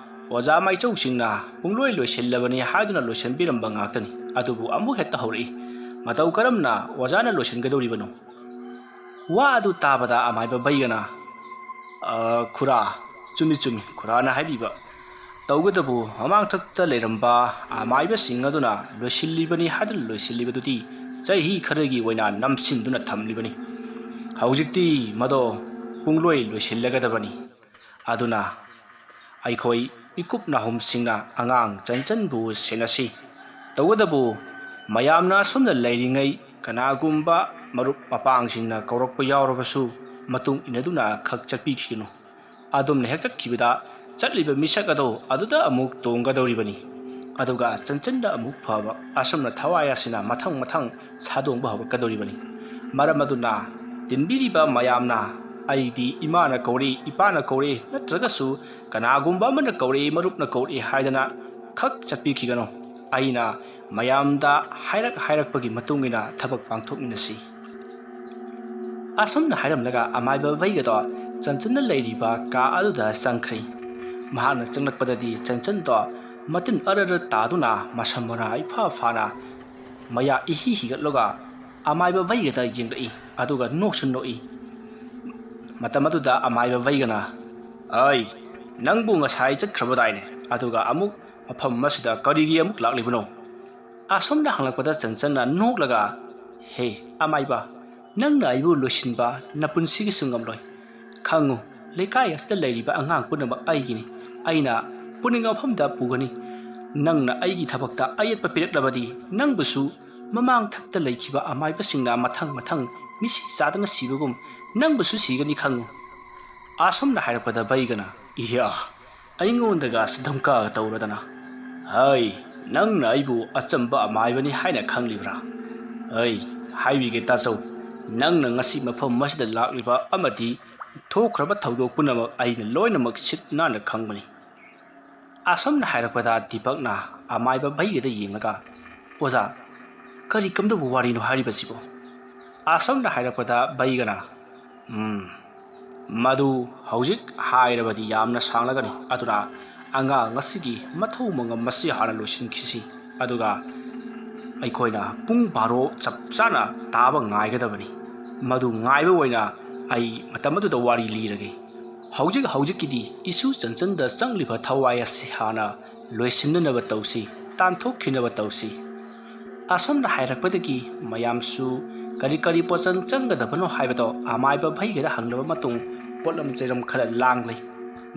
ꯑꯣꯖꯥ ꯃꯥꯏꯆꯧꯁꯤꯡꯅ ꯄꯨꯡꯂꯣꯏ ꯂꯣꯏꯁꯤꯜꯂꯕꯅꯤ ꯍꯥꯏꯗꯨꯅ ꯂꯣꯏꯁꯤꯟꯕꯤꯔꯝꯕ ꯉꯥꯛꯇꯅꯤ꯫ ꯑꯗꯨꯕꯨ ꯑꯃꯨꯛ ꯍꯦꯛꯇ ꯍꯧꯔꯛꯏ꯫ ꯃꯇꯧ ꯀꯔꯝꯅ ꯑꯣꯖꯥꯅ ꯂꯣꯏꯁꯤꯟꯒꯗꯧꯔꯤꯕꯅꯣ?" ꯋꯥ ꯑꯗꯨ ꯇꯥꯕꯗ ꯑꯃꯥꯏꯕ ꯕꯩꯒꯅ, "ꯑ, ꯈꯨꯔꯥ, ꯆꯨꯝꯃꯤ, ꯆꯨꯝꯃꯤ, ꯈꯨꯔꯥꯅ ꯍꯥꯏꯕꯤꯕ꯫ ꯇꯧꯒꯗꯕꯨ ꯃꯃꯥꯡꯊꯛꯇ ꯂꯩꯔꯝꯕ ꯑꯃꯥꯏꯕꯁꯤꯡ ꯑꯗꯨꯅ ꯂꯣꯏꯁꯤꯜꯂꯤꯕꯅꯤ ꯍꯥꯏꯗꯨꯅ ꯂꯣꯏꯁꯤꯜꯂꯤꯕꯗꯨꯗꯤ ꯆꯍꯤ ꯈꯔꯒꯤ ꯑꯣꯏꯅ ꯅꯝꯁꯤꯟꯗꯨꯅ ꯊꯝꯂꯤꯕꯅꯤ꯫ ꯍꯧꯖꯤꯛꯇꯤ ꯃꯗꯣ ꯄꯨꯡꯂꯣꯏ ꯂꯣꯏꯁꯤꯜꯂꯒꯗꯕꯅꯤ꯫ ꯑꯗꯨꯅ ꯑꯩꯈꯣꯏ ꯃꯤꯀꯨꯞ ꯅꯥꯍꯨꯝꯁꯤꯡꯅ ꯑꯉꯥꯡ ꯆꯟꯆꯟꯕꯨ ꯁꯦꯟꯅꯁꯤ꯫ ꯇꯧꯕꯇꯕꯨ ꯃꯌꯥꯝꯅ ꯑꯁꯨꯝꯅ ꯂꯩꯔꯤꯉꯩ ꯀꯅꯥꯒꯨꯝꯕ ꯃꯔꯨꯞ ꯃꯄꯥꯡꯁꯤꯡꯅ ꯀꯧꯔꯛꯄ ꯌꯥꯎꯔꯕꯁꯨ ꯃꯇꯨꯡ ꯏꯟꯅꯗꯨꯅ ꯈꯛ ꯆꯠꯄꯤꯈꯤꯒꯅꯨ꯫ ꯑꯗꯨꯝꯅ ꯍꯦꯛ ꯆꯠꯈꯤꯕꯗ ꯆꯠꯂꯤꯕ ꯃꯤꯁꯛ ꯑꯗꯣ ꯑꯗꯨꯗ ꯑꯃꯨꯛ ꯇꯣꯡꯒꯗꯧꯔꯤꯕꯅꯤ꯫ ꯑꯗꯨꯒ ꯆꯟꯆꯟꯗ ꯑꯃꯨꯛ ꯐꯕ ꯑꯁꯨꯝꯅ ꯊꯋꯥꯏ ꯑꯁꯤꯅ ꯃꯊꯪ ꯃꯊꯪ ꯁꯥꯗꯣꯡꯕ ꯍꯧꯔꯛꯀꯗꯧꯔꯤꯕꯅꯤ꯫ ꯃꯔꯝ ꯑꯗꯨꯅ ꯇꯤꯟꯕꯤꯔꯤꯕ ꯃꯌꯥꯝꯅ ꯑꯩꯗꯤ ꯏꯃꯥꯅ ꯀꯧꯔꯤ, ꯏꯄꯥꯅ ꯀꯧꯔꯤ, ꯅꯠꯇ꯭ꯔꯒꯁꯨ ꯀꯅꯥꯒꯨꯝꯕ ꯑꯃꯅ ꯀꯧꯔꯛꯏ, ꯃꯔꯨꯞꯅ ꯀꯧꯔꯛꯏ ꯍꯥꯏꯗꯅ ꯈꯛ ꯆꯠꯄꯤꯈꯤꯒꯅꯨ꯫ ꯑꯩꯅ ꯃꯌꯥꯝꯗ ꯍꯥꯏꯔꯛ ꯍꯥꯏꯔꯛꯄꯒꯤ ꯃꯇꯨꯡ ꯏꯟꯅ ꯊꯕꯛ ꯄꯥꯡꯊꯣꯛꯃꯤꯟꯅꯁꯤ꯫ ꯑꯁꯨꯝꯅ ꯍꯥꯏꯔꯝꯂꯒ ꯑꯃꯥꯏꯕ ꯕꯩꯒꯗꯣ ꯆꯟꯆꯟꯅ ꯂꯩꯔꯤꯕ ꯀꯥ ꯑꯗꯨꯗ ꯆꯪꯈ꯭ꯔꯦ꯫ ꯃꯍꯥꯛꯅ ꯆꯪꯂꯛꯄꯗꯗꯤ ꯆꯟꯆꯟꯗꯣ ꯃꯇꯤꯟ ꯑꯔ ꯑꯔ ꯇꯥꯗꯨꯅ ꯃꯁꯝ ꯃꯅꯥ ꯏꯐꯥ ꯐꯥꯅ ꯃꯌꯥ ꯏꯍꯤ ꯍꯤꯒꯠꯂꯒ ꯑꯃꯥꯏꯕ ꯚꯩꯒꯗ ꯌꯦꯡꯂꯛꯏ, ꯑꯗꯨꯒ ꯅꯣꯛꯁꯨ ꯅꯣꯛꯏ꯫ ꯃꯇꯝ ꯑꯗꯨꯗ ꯑꯃꯥꯏꯕ ꯚꯩꯒꯅ, "ꯑꯩ, ꯅꯪꯕꯨ ꯉꯁꯥꯏ ꯆꯠꯈ꯭ꯔꯕꯗꯥꯏꯅꯦ? ꯑꯗꯨꯒ ꯑꯃꯨꯛ ꯃꯐꯝ ꯑꯁꯤꯗ ꯀꯔꯤꯒꯤ ꯑꯃꯨꯛ ꯂꯥꯛꯂꯤꯕꯅꯣ?" ꯑꯁꯣꯝꯅ ꯍꯪꯂꯛꯄꯗ ꯆꯟꯆꯟꯅ ꯅꯣꯛꯂꯒ, "ꯍꯦ ꯑꯃꯥꯏꯕ, ꯅꯪꯅ ꯑꯩꯕꯨ ꯂꯣꯏꯁꯤꯟꯕ ꯅꯄꯨꯟꯁꯤꯒꯤꯁꯨ ꯉꯝꯂꯣꯏ꯫ ꯈꯪꯉꯨ, ꯂꯩꯀꯥꯏ ꯑꯁꯤꯗ ꯂꯩꯔꯤꯕ ꯑꯉꯥꯡ ꯄꯨꯝꯅꯃꯛ ꯑꯩꯒꯤꯅꯤ꯫ ꯑꯩꯅ ꯄꯨꯅꯤꯡꯕ ꯃꯐꯝꯗ ꯄꯨꯒꯅꯤ꯫ ꯅꯪꯅ ꯑꯩꯒꯤ ꯊꯕꯛꯇ ꯑꯌꯦꯠꯄ ꯄꯤꯔꯛꯂꯕꯗꯤ ꯅꯪꯕꯨꯁꯨ ꯃꯃꯥꯡ ꯊꯛꯇ ꯂꯩꯈꯤꯕ ꯑꯃꯥꯏꯕꯁꯤꯡꯅ ꯃꯊꯪ ꯃꯊꯪ ꯃꯤꯁꯤ ꯆꯥꯗꯅ ꯁꯤꯕꯒꯨꯝ ꯅꯪꯕꯨꯁꯨ ꯁꯤꯒꯅꯤ ꯈꯪꯉꯨ꯫" ꯑꯁꯣꯝꯅ ꯍꯥꯏꯔꯛꯄꯗ ꯚꯩꯒꯅ, "ꯏꯍ꯭ꯌꯥ, ꯑꯩꯉꯣꯟꯗꯒ ꯙꯝꯀꯥ ꯇꯧꯔꯗꯅ꯫ ꯍꯩ, ꯅꯪꯅ ꯑꯩꯕꯨ ꯑꯆꯝꯕ ꯑꯃꯥꯏꯕꯅꯤ ꯍꯥꯏꯅ ꯈꯪꯂꯤꯕ꯭ꯔꯥ? ꯑꯩ ꯍꯥꯏꯕꯤꯒꯦ ꯇꯥꯆꯧ, ꯅꯪꯅ ꯉꯁꯤ ꯃꯐꯝ ꯑꯁꯤꯗ ꯂꯥꯛꯂꯤꯕ ꯑꯃꯗꯤ ꯊꯣꯛꯈ꯭ꯔꯕ ꯊꯧꯗꯣꯛ ꯄꯨꯝꯅꯃꯛ ꯑꯩꯅ ꯂꯣꯏꯅꯃꯛ ꯁꯤꯠ ꯅꯥꯟꯅ ꯈꯪꯕꯅꯤ꯫" ꯑꯁꯣꯝꯅ ꯍꯥꯏꯔꯛꯄꯗ ꯗꯤꯄꯛꯅ ꯑꯃꯥꯏꯕ ꯚꯩꯒꯗ ꯌꯦꯡꯂꯒ, "ꯑꯣꯖꯥ, ꯀꯔꯤ ꯀꯝꯗꯧꯕ ꯋꯥꯔꯤꯅꯣ ꯍꯥꯏꯔꯤꯕꯁꯤꯕꯣ?" ꯑꯁꯣꯝꯅ ꯍꯥꯏꯔꯛꯄꯗ ꯚꯩꯒꯅ, "ꯎꯝ, ꯃꯗꯨ ꯍꯧꯖꯤꯛ ꯍꯥꯏꯔꯕꯗꯤ ꯌꯥꯝꯅ ꯁꯥꯡꯂꯒꯅꯤ꯫ ꯑꯗꯨꯅ ꯑꯉꯥꯡ ꯑꯁꯤꯒꯤ ꯃꯊꯧ ꯃꯉꯝ ꯑꯁꯤ ꯍꯥꯟꯅ ꯂꯣꯏꯁꯤꯟꯈꯤꯁꯤ꯫ ꯑꯗꯨꯒ ꯑꯩꯈꯣꯏꯅ ꯄꯨꯡ ꯕꯥꯔꯣ ꯆꯞ ꯆꯥꯅ ꯇꯥꯕ ꯉꯥꯏꯒꯗꯕꯅꯤ꯫ ꯃꯗꯨ ꯉꯥꯏꯕ ꯑꯣꯏꯅ ꯑꯩ ꯃꯇꯝ ꯑꯗꯨꯗ ꯋꯥꯔꯤ ꯂꯤꯔꯒꯦ꯫ ꯍꯧꯖꯤꯛ ꯍꯧꯖꯤꯛꯀꯤꯗꯤ ꯏꯁꯨ ꯆꯟꯆꯟꯗ ꯆꯪꯂꯤꯕ ꯊꯋꯥꯏ ꯑꯁꯤ ꯍꯥꯟꯅ ꯂꯣꯏꯁꯤꯟꯅꯅꯕ ꯇꯧꯁꯤ, ꯇꯥꯟꯊꯣꯛꯈꯤꯅꯕ ꯇꯧꯁꯤ꯫" ꯑꯁꯣꯝꯅ ꯍꯥꯏꯔꯛꯄꯗꯒꯤ ꯃꯌꯥꯝꯁꯨ ꯀꯔꯤ ꯀꯔꯤ ꯄꯣꯠꯆꯪ ꯆꯪꯒꯗꯕꯅꯣ ꯍꯥꯏꯕꯗꯣ ꯑꯃꯥꯏꯕ ꯚꯩꯒꯗ ꯍꯪꯂꯕ ꯃꯇꯨꯡ ꯄꯣꯠꯂꯝ ꯆꯩꯔꯝ ꯈꯔ ꯂꯥꯡꯂꯦ꯫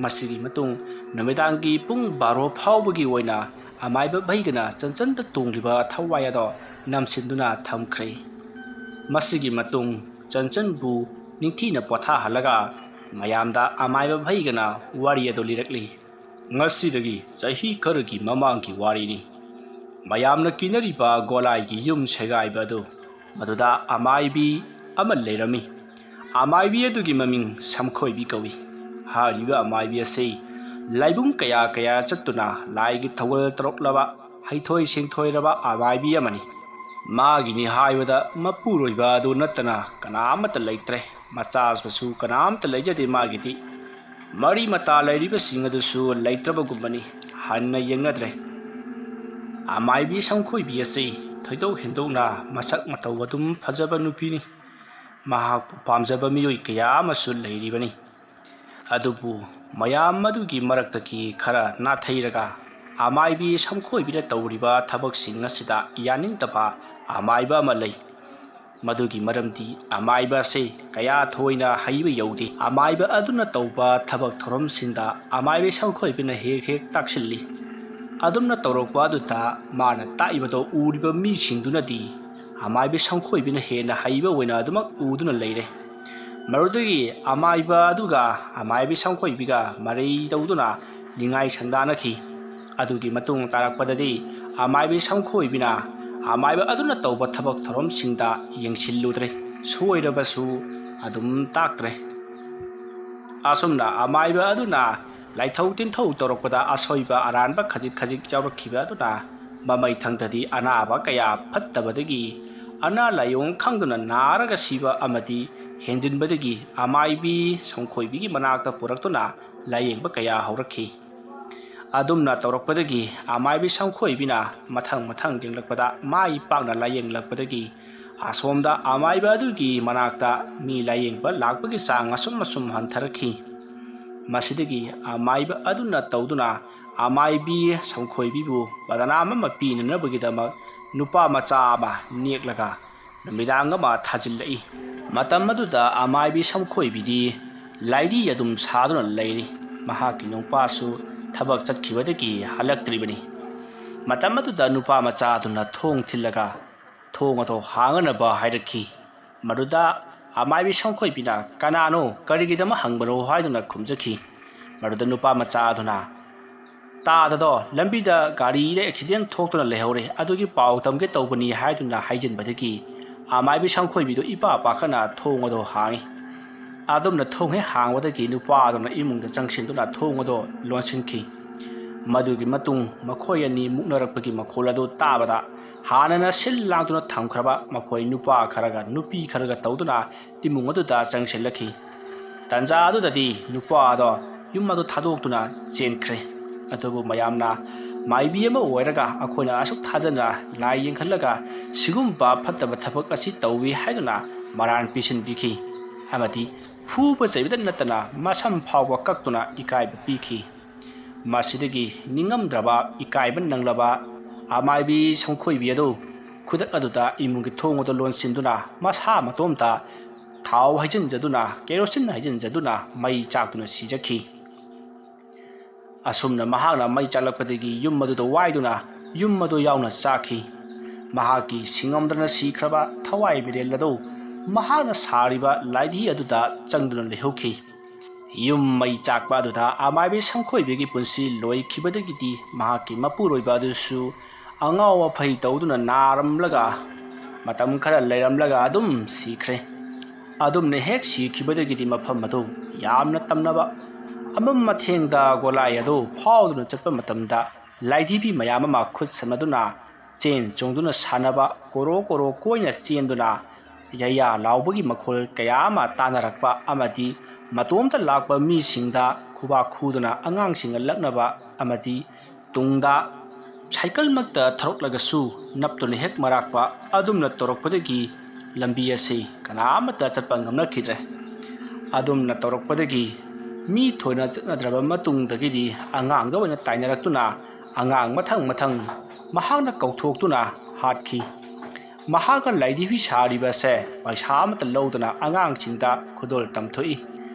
ꯃꯁꯤꯒꯤ ꯃꯇꯨꯡ ꯅꯨꯃꯤꯗꯥꯡꯒꯤ ꯄꯨꯡ ꯕꯥꯔꯣ ꯐꯥꯎꯕꯒꯤ ꯑꯣꯏꯅ ꯑꯃꯥꯏꯕ ꯚꯩꯒꯅ ꯆꯟꯆꯟꯗ ꯇꯣꯡꯂꯤꯕ ꯊꯋꯥꯏ ꯑꯗꯣ ꯅꯝꯁꯤꯟꯗꯨꯅ ꯊꯝꯈ꯭ꯔꯦ꯫ ꯃꯁꯤꯒꯤ ꯃꯇꯨꯡ ꯆꯟꯆꯟꯕꯨ ꯅꯤꯡꯊꯤꯅ ꯄꯣꯊꯥꯍꯜꯂꯒ ꯃꯌꯥꯝꯗ ꯑꯃꯥꯏꯕ ꯚꯩꯒꯅ ꯋꯥꯔꯤ ꯑꯗꯨ ꯂꯤꯔꯛꯂꯤ꯫ ꯉꯁꯤꯗꯒꯤ ꯆꯍꯤ ꯈꯔꯒꯤ ꯃꯃꯥꯡꯒꯤ ꯋꯥꯔꯤꯅꯤ꯫ ꯃꯌꯥꯝꯅ ꯀꯤꯅꯔꯤꯕ ꯒꯣꯂꯥꯏꯒꯤ ꯌꯨꯝ ꯁꯦꯒꯥꯏꯕ ꯑꯗꯨ, ꯃꯗꯨꯗ ꯑꯃꯥꯏꯕꯤ ꯑꯃ ꯂꯩꯔꯝꯃꯤ꯫ ꯑꯃꯥꯏꯕꯤ ꯑꯗꯨꯒꯤ ꯃꯃꯤꯡ ꯁꯝꯈꯣꯏꯕꯤ ꯀꯧꯏ꯫ ꯍꯥꯏꯔꯤꯕ ꯑꯃꯥꯏꯕꯤ ꯑꯁꯤ ꯂꯥꯏꯕꯨꯡ ꯀꯌꯥ ꯀꯌꯥ ꯆꯠꯇꯨꯅ ꯂꯥꯏꯒꯤ ꯊꯧꯒꯜ ꯇꯧꯔꯛꯂꯕ ꯍꯩꯊꯣꯏ ꯁꯤꯡꯊꯣꯏꯔꯕ ꯑꯃꯥꯏꯕꯤ ꯑꯃꯅꯤ꯫ ꯃꯥꯒꯤꯅꯤ ꯍꯥꯏꯕꯗ ꯃꯄꯨꯔꯣꯏꯕ ꯑꯗꯨ ꯅꯠꯇꯅ ꯀꯅꯥ ꯑꯃꯠꯇ ꯂꯩꯇ꯭ꯔꯦ꯫ ꯃꯆꯥꯁꯨ ꯀꯅꯥ ꯑꯃꯠꯇ ꯂꯩꯖꯗꯦ꯫ ꯃꯥꯒꯤꯗꯤ ꯃꯔꯤ ꯃꯇꯥ ꯂꯩꯔꯤꯕꯁꯤꯡ ꯑꯗꯨꯁꯨ ꯂꯩꯇ꯭ꯔꯕꯒꯨꯝꯕꯅꯤ꯫ ꯍꯟꯅ ꯌꯦꯡꯅꯗ꯭ꯔꯦ꯫ ꯑꯃꯥꯏꯕꯤ ꯁꯪꯈꯣꯏꯕꯤ ꯑꯁꯤ ꯊꯣꯏꯗꯣꯛ ꯍꯦꯟꯗꯣꯛꯅ ꯃꯁꯛ ꯃꯇꯧ ꯑꯗꯨꯝ ꯐꯖꯕ ꯅꯨꯄꯤꯅꯤ꯫ ꯃꯍꯥꯛꯄꯨ ꯄꯥꯝꯖꯕ ꯃꯤꯑꯣꯏ ꯀꯌꯥ ꯑꯃꯁꯨ ꯂꯩꯔꯤꯕꯅꯤ꯫ ꯑꯗꯨꯕꯨ ꯃꯌꯥꯝ ꯑꯗꯨꯒꯤ ꯃꯔꯛꯇꯒꯤ ꯈꯔ ꯅꯥꯊꯩꯔꯒ ꯑꯃꯥꯏꯕꯤ ꯁꯪꯈꯣꯏꯕꯤꯅ ꯇꯧꯔꯤꯕ ꯊꯕꯛꯁꯤꯡ ꯑꯁꯤꯗ ꯌꯥꯅꯤꯡꯗꯕ ꯑꯃꯥꯏꯕ ꯑꯃ ꯂꯩ꯫ ꯃꯗꯨꯒꯤ ꯃꯔꯝꯗꯤ ꯑꯃꯥꯏꯕ ꯑꯁꯤ ꯀꯌꯥ ꯊꯣꯏꯅ ꯍꯩꯕ ꯌꯧꯗꯦ꯫ ꯑꯃꯥꯏꯕ ꯑꯗꯨꯅ ꯇꯧꯕ ꯊꯕꯛ ꯊꯧꯔꯝꯁꯤꯡꯗ ꯑꯃꯥꯏꯕꯤ ꯁꯪꯈꯣꯏꯕꯤꯅ ꯍꯦꯛ ꯍꯦꯛ ꯇꯥꯛꯁꯤꯜꯂꯤ꯫ ꯑꯗꯨꯝꯅ ꯇꯧꯔꯛꯄ ꯑꯗꯨꯗ ꯃꯥꯅ ꯇꯥꯛꯏꯕꯗꯣ ꯎꯔꯤꯕ ꯃꯤꯁꯤꯡꯗꯨꯅꯗꯤ ꯑꯃꯥꯏꯕꯤ ꯁꯪꯈꯣꯏꯕꯤꯅ ꯍꯦꯟꯅ ꯍꯩꯕ ꯑꯣꯏꯅ ꯑꯗꯨꯃꯛ ꯎꯗꯨꯅ ꯂꯩꯔꯦ꯫ ꯃꯗꯨꯗꯒꯤ ꯑꯃꯥꯏꯕ ꯑꯗꯨꯒ ꯑꯃꯥꯏꯕꯤ ꯁꯪꯈꯣꯏꯕꯤꯒ ꯃꯔꯩ ꯇꯧꯗꯨꯅ ꯅꯤꯡꯉꯥꯏ ꯁꯪꯗꯥꯅꯈꯤ꯫ ꯑꯗꯨꯒꯤ ꯃꯇꯨꯡ ꯇꯥꯔꯛꯄꯗꯗꯤ ꯑꯃꯥꯏꯕꯤ ꯁꯪꯈꯣꯏꯕꯤꯅ ꯑꯃꯥꯏꯕ ꯑꯗꯨꯅ ꯇꯧꯕ ꯊꯕꯛ ꯊꯧꯔꯝꯁꯤꯡꯗ ꯌꯦꯡꯁꯤꯜꯂꯨꯗ꯭ꯔꯦ꯫ ꯁꯣꯏꯔꯕꯁꯨ ꯑꯗꯨꯝ ꯇꯥꯛꯇ꯭ꯔꯦ꯫ ꯑꯁꯨꯝꯅ ꯑꯃꯥꯏꯕ ꯑꯗꯨꯅ ꯂꯥꯏꯊꯧ ꯇꯤꯟꯊꯧ ꯇꯧꯔꯛꯄꯗ ꯑꯁꯣꯏꯕ ꯑꯔꯥꯟꯕ ꯈꯖꯤꯛ ꯈꯖꯤꯛ ꯌꯥꯎꯔꯛꯈꯤꯕ ꯑꯗꯨꯅ ꯃꯃꯩꯊꯪꯗꯗꯤ ꯑꯅꯥꯕ ꯀꯌꯥ ꯐꯠꯇꯕꯗꯒꯤ ꯑꯅꯥ ꯂꯥꯏꯑꯣꯡ ꯈꯪꯗꯅ ꯅꯥꯔꯒ ꯁꯤꯕ ꯑꯃꯗꯤ ꯍꯦꯟꯖꯤꯟꯕꯗꯒꯤ ꯑꯃꯥꯏꯕꯤ ꯁꯪꯈꯣꯏꯕꯤꯒꯤ ꯃꯅꯥꯛꯇ ꯄꯨꯔꯛꯇꯨꯅ ꯂꯥꯏꯌꯦꯡꯕ ꯀꯌꯥ ꯍꯧꯔꯛꯈꯤ꯫ ꯑꯗꯨꯝꯅ ꯇꯧꯔꯛꯄꯗꯒꯤ ꯑꯃꯥꯏꯕꯤ ꯁꯪꯈꯣꯏꯕꯤꯅ ꯃꯊꯪ ꯃꯊꯪ ꯌꯦꯡꯂꯛꯄꯗ ꯃꯥꯏ ꯄꯥꯛꯅ ꯂꯥꯏꯌꯦꯡꯂꯛꯄꯗꯒꯤ ꯑꯁꯣꯝꯗ ꯑꯃꯥꯏꯕ ꯑꯗꯨꯒꯤ ꯃꯅꯥꯛꯇ ꯃꯤ ꯂꯥꯏꯌꯦꯡꯕ ꯂꯥꯛꯄꯒꯤ ꯆꯥꯡ ꯑꯁꯨꯝ ꯑꯁꯨꯝ ꯍꯟꯊꯔꯛꯈꯤ꯫ ꯃꯁꯤꯗꯒꯤ ꯑꯃꯥꯏꯕ ꯑꯗꯨꯅ ꯇꯧꯗꯨꯅ ꯑꯃꯥꯏꯕꯤ ꯁꯪꯈꯣꯏꯕꯤꯕꯨ ꯕꯗꯅꯥꯝ ꯑꯃ ꯄꯤꯅꯅꯕꯒꯤꯗꯃꯛ ꯅꯨꯄꯥ ꯃꯆꯥ ꯑꯃ ꯅꯦꯛꯂꯒ ꯅꯨꯃꯤꯗꯥꯡ ꯑꯃ ꯊꯥꯖꯤꯜꯂꯛꯏ꯫ ꯃꯇꯝ ꯑꯗꯨꯗ ꯑꯃꯥꯏꯕꯤ ꯁꯪꯈꯣꯏꯕꯤꯗꯤ ꯂꯥꯏꯔꯤ ꯑꯗꯨꯝ ꯁꯥꯗꯨꯅ ꯂꯩꯔꯤ꯫ ꯃꯍꯥꯛꯀꯤ ꯅꯨꯄꯥꯁꯨ ꯊꯕꯛ ꯆꯠꯈꯤꯕꯗꯒꯤ ꯍꯜꯂꯛꯇ꯭ꯔꯤꯕꯅꯤ꯫ ꯃꯇꯝ ꯑꯗꯨꯗ ꯅꯨꯄꯥ ꯃꯆꯥ ꯑꯗꯨꯅ ꯊꯣꯡ ꯊꯤꯜꯂꯒ ꯊꯣꯡ ꯑꯗꯨ ꯍꯥꯡꯅꯅꯕ ꯍꯥꯏꯔꯛꯈꯤ꯫ ꯃꯗꯨꯗ ꯑꯃꯥꯏꯕꯤ ꯁꯪꯈꯣꯏꯕꯤꯅ "ꯀꯅꯥꯅꯣ, ꯀꯔꯤꯒꯤꯗꯃꯛ ꯍꯪꯕꯅꯣ?" ꯍꯥꯏꯗꯨꯅ ꯈꯨꯝꯖꯈꯤ꯫ ꯃꯗꯨꯗ ꯅꯨꯄꯥ ꯃꯆꯥ ꯑꯗꯨꯅ, "ꯇꯥꯗꯗꯣ, ꯂꯝꯕꯤꯗ ꯒꯥꯔꯤꯗ ꯑꯦꯛꯁꯤꯗꯦꯟ ꯊꯣꯛꯇꯨꯅ ꯂꯩꯍꯧꯔꯦ, ꯑꯗꯨꯒꯤ ꯄꯥꯎ ꯇꯝꯒꯦ ꯇꯧꯕꯅꯤ" ꯍꯥꯏꯗꯨꯅ ꯍꯥꯏꯖꯤꯟꯕꯗꯒꯤ ꯑꯃꯥꯏꯕꯤ ꯁꯪꯈꯣꯏꯕꯤꯗꯨ ꯏꯄꯥ ꯄꯥꯈꯠꯅ ꯊꯣꯡ ꯑꯗꯨ ꯍꯥꯡꯉꯤ꯫ ꯑꯗꯨꯝꯅ ꯊꯣꯡ ꯍꯦꯛ ꯍꯥꯡꯕꯗꯒꯤ ꯅꯨꯄꯥ ꯑꯗꯨꯅ ꯏꯃꯨꯡꯗ ꯆꯪꯁꯤꯟꯗꯨꯅ ꯊꯣꯡ ꯑꯗꯨ ꯂꯣꯟꯁꯤꯟꯈꯤ꯫ ꯃꯗꯨꯒꯤ ꯃꯇꯨꯡ ꯃꯈꯣꯏ ꯑꯅꯤ ꯃꯨꯛꯅꯔꯛꯄꯒꯤ ꯃꯈꯣꯜ ꯑꯗꯨ ꯇꯥꯕꯗ ꯍꯥꯟꯅꯅ ꯁꯤꯜ ꯂꯥꯡꯗꯨꯅ ꯊꯝꯈ꯭ꯔꯕ ꯃꯈꯣꯏ ꯅꯨꯄꯥ ꯈꯔꯒ ꯅꯨꯄꯤ ꯈꯔꯒ ꯇꯧꯗꯨꯅ ꯏꯃꯨꯡ ꯑꯗꯨꯗ ꯆꯪꯁꯤꯜꯂꯛꯈꯤ꯫ ꯇꯟꯖꯥ ꯑꯗꯨꯗꯗꯤ ꯅꯨꯄꯥ ꯑꯗꯣ ꯌꯨꯝ ꯑꯗꯨ ꯊꯥꯗꯣꯛꯇꯨꯅ ꯆꯦꯟꯈ꯭ꯔꯦ꯫ ꯑꯗꯨꯕꯨ ꯃꯌꯥꯝꯅ ꯃꯥꯏꯕꯤ ꯑꯃ ꯑꯣꯏꯔꯒ ꯑꯩꯈꯣꯏꯅ ꯑꯁꯨꯛ ꯊꯥꯖꯅ ꯂꯥꯏ ꯌꯦꯡꯍꯜꯂꯒ ꯁꯤꯒꯨꯝꯕ ꯐꯠꯇꯕ ꯊꯕꯛ ꯑꯁꯤ ꯇꯧꯏ ꯍꯥꯏꯗꯨꯅ ꯃꯔꯥꯟ ꯄꯤꯁꯤꯟꯕꯤꯈꯤ ꯑꯃꯗꯤ ꯐꯨꯕ ꯆꯩꯕꯗ ꯅꯠꯇꯅ ꯃꯁꯝ ꯐꯥꯎꯕ ꯀꯛꯇꯨꯅ ꯏꯀꯥꯏꯕ ꯄꯤꯈꯤ꯫ ꯃꯁꯤꯗꯒꯤ ꯅꯤꯡꯉꯝꯗ꯭ꯔꯕ ꯏꯀꯥꯏꯕ ꯅꯪꯂꯕ ꯑꯃꯥꯏꯕꯤ ꯁꯪꯈꯣꯏꯕꯤ ꯑꯗꯨ ꯈꯨꯗꯛ ꯑꯗꯨꯗ ꯏꯃꯨꯡꯒꯤ ꯊꯣꯡ ꯑꯗꯨ ꯂꯣꯟꯁꯤꯟꯗꯨꯅ ꯃꯁꯥ ꯃꯇꯣꯝꯇ ꯊꯥꯎ ꯍꯩꯖꯤꯟꯖꯗꯨꯅ, ꯀꯦꯔꯣꯁꯤꯟ ꯍꯩꯖꯤꯟꯖꯗꯨꯅ ꯃꯩ ꯆꯥꯛꯇꯨꯅ ꯁꯤꯖꯈꯤ꯫ ꯑꯁꯨꯝꯅ ꯃꯍꯥꯛꯅ ꯃꯩ ꯆꯥꯛꯂꯛꯄꯗꯒꯤ ꯌꯨꯝ ꯑꯗꯨꯗ ꯋꯥꯏꯗꯨꯅ ꯌꯨꯝ ꯑꯗꯨ ꯌꯥꯎꯅ ꯆꯥꯛꯈꯤ꯫ ꯃꯍꯥꯛꯀꯤ ꯁꯤꯡꯉꯝꯗꯅ ꯁꯤꯈ꯭ꯔꯕ ꯊꯋꯥꯏ ꯃꯤꯔꯦꯜ ꯑꯗꯨ ꯃꯍꯥꯛꯅ ꯁꯥꯔꯤꯕ ꯂꯥꯏꯙꯤ ꯑꯗꯨꯗ ꯆꯪꯗꯨꯅ ꯂꯩꯍꯧꯈꯤ꯫ ꯌꯨꯝ ꯃꯩ ꯆꯥꯛꯄ ꯑꯗꯨꯗ ꯑꯃꯥꯏꯕꯤ ꯁꯪꯈꯣꯏꯕꯤꯒꯤ ꯄꯨꯟꯁꯤ ꯂꯣꯏꯈꯤꯕꯗꯒꯤꯗꯤ ꯃꯍꯥꯛꯀꯤ ꯃꯄꯨꯔꯣꯏꯕ ꯑꯗꯨꯁꯨ ꯑꯉꯥꯎ ꯑꯐꯩ ꯇꯧꯗꯨꯅ ꯅꯥꯔꯝꯂꯒ ꯃꯇꯝ ꯈꯔ ꯂꯩꯔꯝꯂꯒ ꯑꯗꯨꯝ ꯁꯤꯈ꯭ꯔꯦ꯫ ꯑꯗꯨꯝꯅ ꯍꯦꯛ ꯁꯤꯈꯤꯕꯗꯒꯤꯗꯤ ꯃꯐꯝ ꯑꯗꯨ ꯌꯥꯝꯅ ꯇꯝꯅꯕ ꯑꯃꯝ ꯑꯊꯦꯡꯗ ꯒꯣꯂꯥꯏ ꯑꯗꯨ ꯐꯥꯎꯗꯨꯅ ꯆꯠꯄ ꯃꯇꯝꯗ ꯂꯥꯏꯙꯤꯕꯤ ꯃꯌꯥꯝ ꯑꯃ ꯈꯨꯠ ꯁꯝꯅꯗꯨꯅ ꯆꯦꯟ ꯆꯣꯡꯗꯨꯅ ꯁꯥꯟꯅꯕ, ꯀꯣꯔꯣ ꯀꯣꯔꯣ ꯀꯣꯏꯅ ꯆꯦꯟꯗꯨꯅ ꯌꯩꯌꯥ ꯂꯥꯎꯕꯒꯤ ꯃꯈꯣꯜ ꯀꯌꯥ ꯑꯃ ꯇꯥꯅꯔꯛꯄ ꯑꯃꯗꯤ ꯃꯇꯣꯝꯇ ꯂꯥꯛꯄ ꯃꯤꯁꯤꯡꯗ ꯈꯨꯕꯥꯛ ꯈꯨꯗꯨꯅ ꯑꯉꯥꯡꯁꯤꯡꯅ ꯂꯛꯅꯕ ꯑꯃꯗꯤ ꯇꯨꯡꯗ ꯁꯥꯏꯀꯜꯃꯛꯇ ꯊꯧꯔꯛꯂꯒꯁꯨ ꯅꯞꯇꯨꯅ ꯍꯦꯛ ꯃꯔꯥꯛꯄ ꯑꯗꯨꯝꯅ ꯇꯧꯔꯛꯄꯗꯒꯤ ꯂꯝꯕꯤ ꯑꯁꯤ ꯀꯅꯥ ꯑꯃꯠꯇ ꯆꯠꯄ ꯉꯝꯅꯈꯤꯗ꯭ꯔꯦ꯫ ꯑꯗꯨꯝꯅ ꯇꯧꯔꯛꯄꯗꯒꯤ ꯃꯤ ꯊꯣꯏꯅ ꯆꯠꯅꯗ꯭ꯔꯕ ꯃꯇꯨꯡꯗꯒꯤꯗꯤ ꯑꯉꯥꯡꯗ ꯑꯣꯏꯅ ꯇꯥꯏꯅꯔꯛꯇꯨꯅ ꯑꯉꯥꯡ ꯃꯊꯪ ꯃꯊꯪ ꯃꯍꯥꯛꯅ ꯀꯧꯊꯣꯛꯇꯨꯅ ꯍꯥꯠꯈꯤ꯫ ꯃꯍꯥꯛꯅ ꯂꯥꯏꯙꯤꯕꯤ ꯁꯥꯔꯤꯕ ꯑꯁꯦ ꯄꯩꯁꯥ ꯑꯃꯠꯇ ꯂꯧꯗꯅ ꯑꯉꯥꯡꯁꯤꯡꯗ ꯈꯨꯗꯣꯜ ꯇꯝꯊꯣꯛꯏ꯫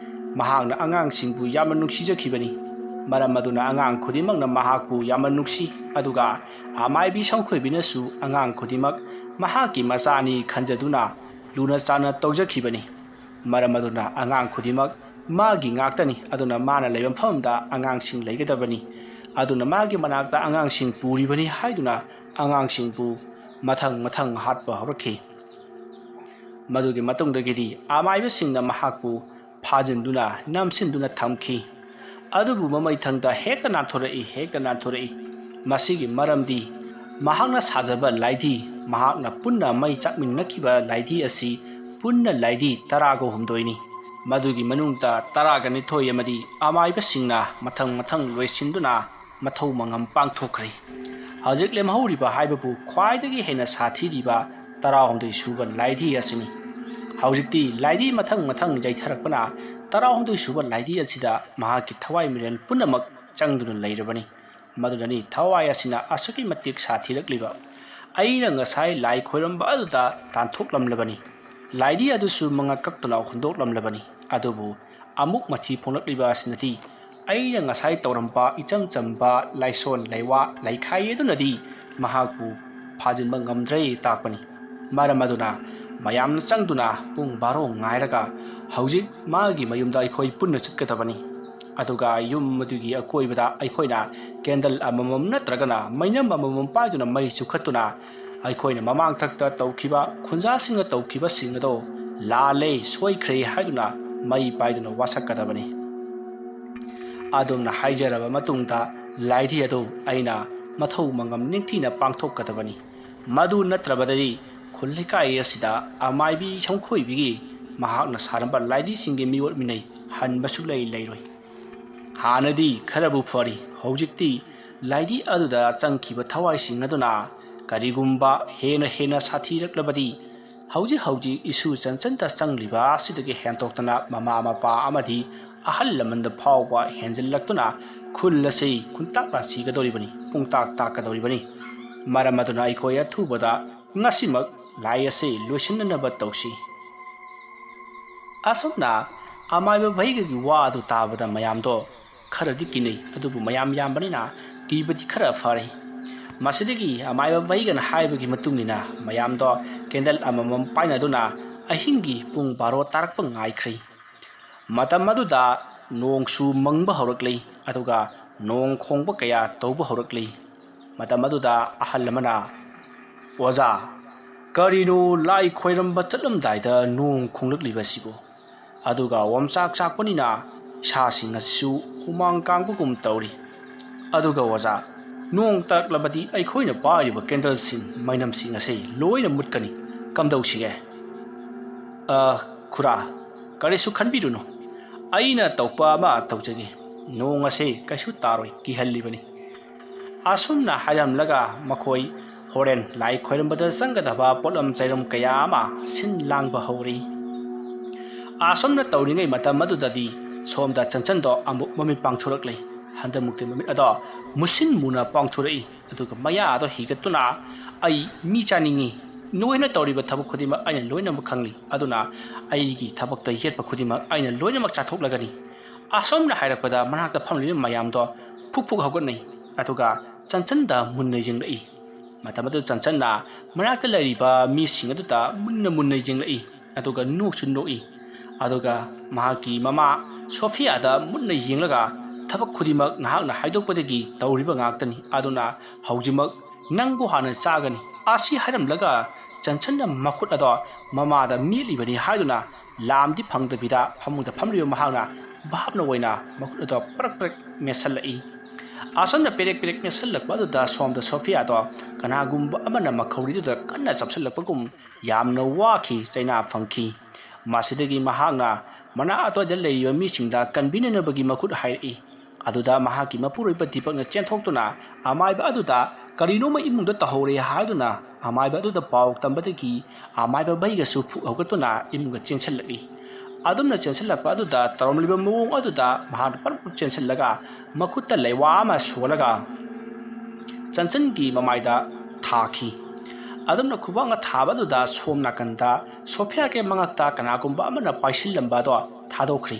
ꯃꯍꯥꯛꯅ ꯑꯉꯥꯡꯁꯤꯡꯕꯨ ꯌꯥꯝꯅ ꯅꯨꯡꯁꯤꯖꯈꯤꯕꯅꯤ꯫ ꯃꯔꯝ ꯑꯗꯨꯅ ꯑꯉꯥꯡ ꯈꯨꯗꯤꯡꯃꯛꯅ ꯃꯍꯥꯛꯄꯨ ꯌꯥꯝꯅ ꯅꯨꯡꯁꯤ꯫ ꯑꯗꯨꯒ ꯑꯃꯥꯏꯕꯤ ꯁꯪꯈꯣꯏꯕꯤꯅꯁꯨ ꯑꯉꯥꯡ ꯈꯨꯗꯤꯡꯃꯛ ꯃꯍꯥꯛꯀꯤ ꯃꯆꯥꯅꯤ ꯈꯟꯖꯗꯨꯅ ꯂꯨꯅ ꯆꯥꯟꯅ ꯇꯧꯖꯈꯤꯕꯅꯤ꯫ ꯃꯔꯝ ꯑꯗꯨꯅ ꯑꯉꯥꯡ ꯈꯨꯗꯤꯡꯃꯛ ꯃꯥꯒꯤ ꯉꯥꯛꯇꯅꯤ꯫ ꯑꯗꯨꯅ ꯃꯥꯅ ꯂꯩꯕ ꯃꯐꯝꯗ ꯑꯉꯥꯡꯁꯤꯡ ꯂꯩꯒꯗꯕꯅꯤ꯫ ꯑꯗꯨꯅ ꯃꯥꯒꯤ ꯃꯅꯥꯛꯇ ꯑꯉꯥꯡꯁꯤꯡ ꯄꯨꯔꯤꯕꯅꯤ ꯍꯥꯏꯗꯨꯅ ꯑꯉꯥꯡꯁꯤꯡꯕꯨ ꯃꯊꯪ ꯃꯊꯪ ꯍꯥꯠꯄ ꯍꯧꯔꯛꯈꯤ꯫ ꯃꯗꯨꯒꯤ ꯃꯇꯨꯡꯗꯒꯤꯗꯤ ꯑꯃꯥꯏꯕꯁꯤꯡꯅ ꯃꯍꯥꯛꯄꯨ ꯐꯥꯖꯤꯟꯗꯨꯅ ꯅꯝꯁꯤꯟꯗꯨꯅ ꯊꯝꯈꯤ꯫ ꯑꯗꯨꯕꯨ ꯃꯃꯩꯊꯪꯗ ꯍꯦꯛꯇ ꯅꯥꯟꯊꯣꯔꯛꯏ, ꯍꯦꯛꯇ ꯅꯥꯟꯊꯣꯔꯛꯏ꯫ ꯃꯁꯤꯒꯤ ꯃꯔꯝꯗꯤ ꯃꯍꯥꯛꯅ ꯁꯥꯖꯕ ꯂꯥꯏꯙꯤ, ꯃꯍꯥꯛꯅ ꯄꯨꯟꯅ ꯃꯩ ꯆꯥꯛꯃꯤꯟꯅꯈꯤꯕ ꯂꯥꯏꯙꯤ ꯑꯁꯤ ꯄꯨꯟꯅ ꯂꯥꯏꯙꯤ ꯇꯔꯥꯒ ꯍꯨꯝꯗꯣꯏꯅꯤ꯫ ꯃꯗꯨꯒꯤ ꯃꯅꯨꯡꯗ ꯇꯔꯥꯒ ꯅꯤꯊꯣꯏ ꯑꯃꯗꯤ ꯑꯃꯥꯏꯕꯁꯤꯡꯅ ꯃꯊꯪ ꯃꯊꯪ ꯂꯣꯏꯁꯤꯟꯗꯨꯅ ꯃꯊꯧ ꯃꯉꯝ ꯄꯥꯡꯊꯣꯛꯈ꯭ꯔꯦ꯫ ꯍꯧꯖꯤꯛ ꯂꯦꯝꯍꯧꯔꯤꯕ ꯍꯥꯏꯕꯕꯨ ꯈ꯭ꯋꯥꯏꯗꯒꯤ ꯍꯦꯟꯅ ꯁꯥꯊꯤꯔꯤꯕ ꯇꯔꯥꯍꯨꯝꯗꯣꯏ ꯁꯨꯕ ꯂꯥꯏꯙꯤ ꯑꯁꯤꯅꯤ꯫ ꯍꯧꯖꯤꯛꯇꯤ ꯂꯥꯏꯙꯤ ꯃꯊꯪ ꯃꯊꯪ ꯌꯩꯊꯔꯛꯄꯅ ꯇꯔꯥꯍꯨꯝꯗꯣꯏ ꯁꯨꯕ ꯂꯥꯏꯙꯤ ꯑꯁꯤꯗ ꯃꯍꯥꯛꯀꯤ ꯊꯋꯥꯏ ꯃꯤꯔꯦꯜ ꯄꯨꯝꯅꯃꯛ ꯆꯪꯗꯨꯅ ꯂꯩꯔꯕꯅꯤ꯫ ꯃꯗꯨꯅꯅꯤ ꯊꯋꯥꯏ ꯑꯁꯤꯅ ꯑꯁꯨꯛꯀꯤ ꯃꯇꯤꯛ ꯁꯥꯊꯤꯔꯛꯂꯤꯕ꯫ ꯑꯩꯅ ꯉꯁꯥꯏ ꯂꯥꯏ ꯈꯣꯏꯔꯝꯕ ꯑꯗꯨꯗ ꯇꯥꯟꯊꯣꯛꯂꯝꯂꯕꯅꯤ꯫ ꯂꯥꯏꯙꯤ ꯑꯗꯨꯁꯨ ꯃꯉꯛ ꯀꯛꯇꯨꯅ ꯍꯨꯟꯗꯣꯛꯂꯝꯂꯕꯅꯤ꯫ ꯑꯗꯨꯕꯨ ꯑꯃꯨꯛ ꯃꯊꯤ ꯐꯣꯡꯂꯛꯂꯤꯕ ꯑꯁꯤꯅꯗꯤ ꯑꯩꯅ ꯉꯁꯥꯏ ꯇꯧꯔꯝꯕ ꯏꯆꯝ ꯆꯝꯕ ꯂꯥꯏꯁꯣꯟ ꯂꯩꯋꯥ ꯂꯩꯈꯥꯏ ꯑꯗꯨꯅꯗꯤ ꯃꯍꯥꯛꯄꯨ ꯐꯥꯖꯤꯟꯕ ꯉꯝꯗ꯭ꯔꯦ ꯇꯥꯛꯄꯅꯤ꯫ ꯃꯔꯝ ꯑꯗꯨꯅ ꯃꯌꯥꯝꯅ ꯆꯪꯗꯨꯅ ꯄꯨꯡ ꯕꯥꯔꯣ ꯉꯥꯏꯔꯒ ꯍꯧꯖꯤꯛ ꯃꯥꯒꯤ ꯃꯌꯨꯝꯗ ꯑꯩꯈꯣꯏ ꯄꯨꯟꯅ ꯆꯠꯀꯗꯕꯅꯤ꯫ ꯑꯗꯨꯒ ꯌꯨꯝ ꯑꯗꯨꯒꯤ ꯑꯀꯣꯏꯕꯗ ꯑꯩꯈꯣꯏꯅ ꯀꯦꯟꯗꯜ ꯑꯃꯃꯝ ꯅꯠꯇ꯭ꯔꯒꯅ ꯃꯩꯅꯝ ꯑꯃꯃꯝ ꯄꯥꯏꯗꯨꯅ ꯃꯩ ꯆꯨꯈꯠꯇꯨꯅ ꯑꯩꯈꯣꯏꯅ ꯃꯃꯥꯡꯊꯛꯇ ꯇꯧꯈꯤꯕ ꯈꯨꯟꯖꯥꯁꯤꯡꯅ ꯇꯧꯈꯤꯕꯁꯤꯡ ꯑꯗꯣ ꯂꯥꯜꯂꯦ, ꯁꯣꯏꯈ꯭ꯔꯦ ꯍꯥꯏꯗꯨꯅ ꯃꯩ ꯄꯥꯏꯗꯨꯅ ꯋꯥꯁꯛꯀꯗꯕꯅꯤ꯫ ꯑꯗꯨꯝꯅ ꯍꯥꯏꯖꯔꯕ ꯃꯇꯨꯡꯗ ꯂꯥꯏꯙꯤ ꯑꯗꯨ ꯑꯩꯅ ꯃꯊꯧ ꯃꯉꯝ ꯅꯤꯡꯊꯤꯅ ꯄꯥꯡꯊꯣꯛꯀꯗꯕꯅꯤ꯫ ꯃꯗꯨ ꯅꯠꯇ꯭ꯔꯕꯗꯗꯤ ꯈꯨꯜ ꯂꯩꯀꯥꯏ ꯑꯁꯤꯗ ꯑꯃꯥꯏꯕꯤ ꯁꯪꯈꯣꯏꯕꯤꯒꯤ ꯃꯍꯥꯛꯅ ꯁꯥꯔꯝꯕ ꯂꯥꯏꯙꯤꯁꯤꯡꯒꯤ ꯃꯤꯑꯣꯠ ꯃꯤꯅꯩ ꯍꯟꯕ ꯁꯨꯛꯂꯩ ꯂꯩꯔꯣꯏ꯫ ꯍꯥꯟꯅꯗꯤ ꯈꯔꯕꯨ ꯐꯔꯤ, ꯍꯧꯖꯤꯛꯇꯤ ꯂꯥꯏꯙꯤ ꯑꯗꯨꯗ ꯆꯪꯈꯤꯕ ꯊꯋꯥꯏꯁꯤꯡ ꯑꯗꯨꯅ ꯀꯔꯤꯒꯨꯝꯕ ꯍꯦꯟꯅ ꯍꯦꯟꯅ ꯁꯥꯊꯤꯔꯛꯂꯕꯗꯤ ꯍꯧꯖꯤꯛ ꯍꯧꯖꯤꯛ ꯏꯁꯨ ꯆꯟꯆꯟꯗ ꯆꯪꯂꯤꯕ ꯑꯁꯤꯗꯒꯤ ꯍꯦꯟꯗꯣꯛꯇꯅ ꯃꯃꯥ ꯃꯄꯥ ꯑꯃꯗꯤ ꯑꯍꯜ ꯂꯃꯟꯗ ꯐꯥꯎꯕ ꯍꯦꯟꯖꯤꯜꯂꯛꯇꯨꯅ ꯈꯨꯜ ꯑꯁꯤ ꯈꯨꯟꯇꯥꯛ ꯂꯥꯟꯁꯤꯒꯗꯧꯔꯤꯕꯅꯤ, ꯄꯨꯡꯇꯥꯛ ꯇꯥꯛꯀꯗꯧꯔꯤꯕꯅꯤ꯫ ꯃꯔꯝ ꯑꯗꯨꯅ ꯑꯩꯈꯣꯏ ꯑꯊꯨꯕꯗ ꯉꯁꯤꯃꯛ ꯂꯥꯏ ꯑꯁꯤ ꯂꯣꯏꯁꯤꯟꯅꯅꯕ ꯇꯧꯁꯤ꯫ ꯑꯁꯨꯝꯅ ꯑꯃꯥꯏꯕ ꯚꯩꯒꯒꯤ ꯋꯥ ꯑꯗꯨ ꯇꯥꯕꯗ ꯃꯌꯥꯝꯗꯣ ꯈꯔꯗꯤ ꯀꯤꯅꯩ, ꯑꯗꯨꯕꯨ ꯃꯌꯥꯝ ꯌꯥꯝꯕꯅꯤꯅ ꯀꯤꯕꯗꯤ ꯈꯔ ꯐꯔꯦ꯫ ꯃꯁꯤꯗꯒꯤ ꯑꯃꯥꯏꯕ ꯚꯩꯒꯅ ꯍꯥꯏꯕꯒꯤ ꯃꯇꯨꯡ ꯏꯟꯅ ꯃꯌꯥꯝꯗꯣ ꯀꯦꯟꯗꯜ ꯑꯃꯃꯝ ꯄꯥꯏꯅꯗꯨꯅ ꯑꯍꯤꯡꯒꯤ ꯄꯨꯡ ꯕꯥꯔꯣ ꯇꯥꯔꯛꯄ ꯉꯥꯏꯈ꯭ꯔꯦ꯫ ꯃꯇꯝ ꯑꯗꯨꯗ ꯅꯣꯡꯁꯨ ꯃꯪꯕ ꯍꯧꯔꯛꯂꯤ, ꯑꯗꯨꯒ ꯅꯣꯡ ꯈꯣꯡꯕ ꯀꯌꯥ ꯇꯧꯕ ꯍꯧꯔꯛꯂꯤ꯫ ꯃꯇꯝ ꯑꯗꯨꯗ ꯑꯍꯜ ꯑꯃꯅ, "ꯑꯣꯖꯥ, ꯀꯔꯤꯅꯣ ꯂꯥꯏ ꯈꯣꯏꯔꯝꯕ ꯆꯠꯂꯝꯗꯥꯏꯗ ꯅꯣꯡ ꯈꯣꯡꯂꯛꯂꯤꯕꯁꯤꯕꯨ? ꯑꯗꯨꯒ ꯑꯣꯝꯆꯥꯛ ꯆꯥꯛꯄꯅꯤꯅ ꯏꯁꯥꯁꯤꯡ ꯑꯁꯤꯁꯨ ꯍꯨꯃꯥꯡ ꯀꯥꯡꯕꯒꯨꯝ ꯇꯧꯔꯤ꯫ ꯑꯗꯨꯒ ꯑꯣꯖꯥ, "ꯅꯣꯡ ꯇꯥꯔꯛꯂꯕꯗꯤ ꯑꯩꯈꯣꯏꯅ ꯄꯥꯏꯔꯤꯕ ꯀꯦꯟꯗꯜꯁꯤꯡ, ꯃꯩꯅꯝꯁꯤꯡ ꯑꯁꯤ ꯂꯣꯏꯅ ꯃꯨꯠꯀꯅꯤ꯫ ꯀꯝꯗꯧꯁꯤꯒꯦ?" "ꯑ, ꯈꯨꯔꯥ, ꯀꯔꯤꯁꯨ ꯈꯟꯕꯤꯔꯨꯅꯨ꯫ ꯑꯩꯅ ꯇꯧꯕ ꯑꯃ ꯇꯧꯖꯒꯦ꯫ ꯅꯣꯡ ꯑꯁꯤ ꯀꯩꯁꯨ ꯇꯥꯔꯣꯏ, ꯀꯤꯍꯜꯂꯤꯕꯅꯤ"꯫ ꯑꯁꯨꯝꯅ ꯍꯥꯏꯔꯝꯂꯒ ꯃꯈꯣꯏ ꯍꯣꯔꯦꯟ ꯂꯥꯏ ꯈꯣꯏꯔꯝꯕꯗ ꯆꯪꯒꯗꯕ ꯄꯣꯠꯂꯝ ꯆꯩꯔꯝ ꯀꯌꯥ ꯑꯃ ꯁꯤꯟ ꯂꯥꯡꯕ ꯍꯧꯔꯤ꯫ ꯑꯁꯨꯝꯅ ꯇꯧꯔꯤꯉꯩ ꯃꯇꯝ ꯑꯗꯨꯗꯗꯤ ꯁꯣꯝꯗ ꯆꯟꯆꯟꯗꯣ ꯑꯃꯨꯛ ꯃꯃꯤꯠ ꯄꯥꯡꯊꯣꯔꯛꯂꯦ꯫ ꯍꯟꯗꯛꯃꯨꯛꯇꯤ ꯃꯃꯤꯠ ꯑꯗꯣ ꯃꯨꯁꯤꯟ ꯃꯨꯅ ꯄꯥꯡꯊꯣꯔꯛꯏ꯫ ꯑꯗꯨꯒ ꯃꯌꯥ ꯑꯗꯣ ꯍꯤꯒꯠꯇꯨꯅ, "ꯑꯩ ꯃꯤ ꯆꯥꯅꯤꯡꯉꯤ꯫ ꯅꯣꯏꯅ ꯇꯧꯔꯤꯕ ꯊꯕꯛ ꯈꯨꯗꯤꯡꯃꯛ ꯑꯩꯅ ꯂꯣꯏꯅꯃꯛ ꯈꯪꯂꯤ꯫ ꯑꯗꯨꯅ ꯑꯩꯒꯤ ꯊꯕꯛꯇ ꯌꯦꯠꯄ ꯈꯨꯗꯤꯡꯃꯛ ꯑꯩꯅ ꯂꯣꯏꯅꯃꯛ ꯆꯥꯊꯣꯛꯂꯒꯅꯤ"꯫ ꯑꯁꯨꯝꯅ ꯍꯥꯏꯔꯛꯄꯗ ꯃꯅꯥꯛꯇ ꯐꯝꯂꯤꯕ ꯃꯌꯥꯝꯗꯣ ꯐꯨꯛ ꯐꯨꯛ ꯍꯧꯒꯠꯅꯩ꯫ ꯑꯗꯨꯒ ꯆꯟꯆꯟꯗ ꯃꯨꯟꯅ ꯌꯦꯡꯂꯛꯏ꯫ ꯃꯇꯝ ꯑꯗꯨ ꯆꯟꯆꯟꯅ ꯃꯅꯥꯛꯇ ꯂꯩꯔꯤꯕ ꯃꯤꯁꯤꯡ ꯑꯗꯨꯗ ꯃꯨꯟꯅ ꯃꯨꯟꯅ ꯌꯦꯡꯂꯛꯏ꯫ ꯑꯗꯨꯒ ꯅꯣꯛꯁꯨ ꯅꯣꯛꯏ꯫ ꯑꯗꯨꯒ ꯃꯍꯥꯛꯀꯤ ꯃꯃꯥ ꯁꯣꯐꯤꯌꯥꯗ ꯃꯨꯟꯅ ꯌꯦꯡꯂꯒ, "ꯊꯕꯛ ꯈꯨꯗꯤꯡꯃꯛ ꯅꯍꯥꯛꯅ ꯍꯥꯏꯗꯣꯛꯄꯗꯒꯤ ꯇꯧꯔꯤꯕ ꯉꯥꯛꯇꯅꯤ꯫ ꯑꯗꯨꯅ ꯍꯧꯖꯤꯛꯃꯛ ꯅꯪꯕꯨ ꯍꯥꯟꯅ ꯆꯥꯒꯅꯤ"꯫ ꯑꯁꯤ ꯍꯥꯏꯔꯝꯂꯒ ꯆꯟꯆꯟꯅ ꯃꯈꯨꯠ ꯑꯗꯣ ꯃꯃꯥꯗ ꯃꯦꯠꯂꯤꯕꯅꯤ ꯍꯥꯏꯗꯨꯅ ꯂꯥꯝꯗꯤ ꯐꯪꯗꯕꯤꯗ ꯐꯃꯨꯡꯗ ꯐꯝꯂꯤꯕ ꯃꯍꯥꯛꯅ ꯚꯥꯞꯅ ꯑꯣꯏꯅ ꯃꯈꯨꯠ ꯑꯗꯣ ꯄ꯭ꯔꯛ ꯄ꯭ꯔꯛ ꯃꯦꯠꯁꯜꯂꯛꯏ꯫ ꯑꯁꯨꯝꯅ ꯄꯦꯔꯦꯛ ꯄꯦꯔꯦꯛ ꯃꯦꯠꯁꯜꯂꯛꯄ ꯑꯗꯨꯗ ꯁꯣꯝꯗ ꯁꯣꯐꯤꯌꯥꯗꯣ ꯀꯅꯥꯒꯨꯝꯕ ꯑꯃꯅ ꯃꯈꯧꯔꯤꯗꯨꯗ ꯀꯟꯅ ꯆꯞꯁꯤꯜꯂꯛꯄꯒꯨꯝ ꯌꯥꯝꯅ ꯋꯥꯈꯤ, ꯆꯩꯅꯥ ꯐꯪꯈꯤ꯫ ꯃꯁꯤꯗꯒꯤ ꯃꯍꯥꯛꯅ ꯃꯅꯥꯛ ꯑꯗ꯭ꯋꯥꯏꯗ ꯂꯩꯔꯤꯕ ꯃꯤꯁꯤꯡꯗ ꯀꯟꯕꯤꯅꯅꯕꯒꯤ ꯃꯈꯨꯠ ꯍꯥꯏꯔꯛꯏ꯫ ꯑꯗꯨꯗ ꯃꯍꯥꯛꯀꯤ ꯃꯄꯨꯔꯣꯏꯕ ꯗꯤꯄꯛꯅ ꯆꯦꯟꯊꯣꯛꯇꯨꯅ ꯑꯃꯥꯏꯕ ꯑꯗꯨꯗ ꯀꯔꯤꯅꯣꯃ ꯏꯃꯨꯡꯗ ꯇꯧꯍꯧꯔꯦ ꯍꯥꯏꯗꯨꯅ ꯑꯃꯥꯏꯕ ꯑꯗꯨꯗ ꯄꯥꯎ ꯇꯝꯕꯗꯒꯤ ꯑꯃꯥꯏꯕ ꯚꯩꯒꯁꯨ ꯐꯨꯛ ꯍꯧꯒꯠꯇꯨꯅ ꯏꯃꯨꯡꯗ ꯆꯦꯟꯁꯤꯜꯂꯛꯏ꯫ ꯑꯗꯨꯝꯅ ꯆꯦꯟꯁꯤꯜꯂꯛꯄ ꯑꯗꯨꯗ ꯇꯧꯔꯝꯂꯤꯕ ꯃꯑꯣꯡ ꯑꯗꯨꯗ ꯃꯍꯥꯛꯅ ꯄꯔꯞ ꯄꯔꯞ ꯆꯦꯟꯁꯤꯜꯂꯒ ꯃꯈꯨꯠꯇ ꯂꯩꯋꯥ ꯑꯃ ꯁꯣꯜꯂꯒ ꯆꯟꯆꯟꯒꯤ ꯃꯃꯥꯏꯗ ꯊꯥꯈꯤ꯫ ꯑꯗꯨꯝꯅ ꯈꯨꯕꯥꯛꯅ ꯊꯥꯕ ꯑꯗꯨꯗ ꯁꯣꯝ ꯅꯥꯀꯟꯗ ꯁꯣꯐꯤꯌꯥꯒꯤ ꯃꯉꯛꯇ ꯀꯅꯥꯒꯨꯝꯕ ꯑꯃꯅ ꯄꯥꯏꯁꯤꯜꯂꯝꯕ ꯑꯗꯣ ꯊꯥꯗꯣꯛꯈ꯭ꯔꯤ꯫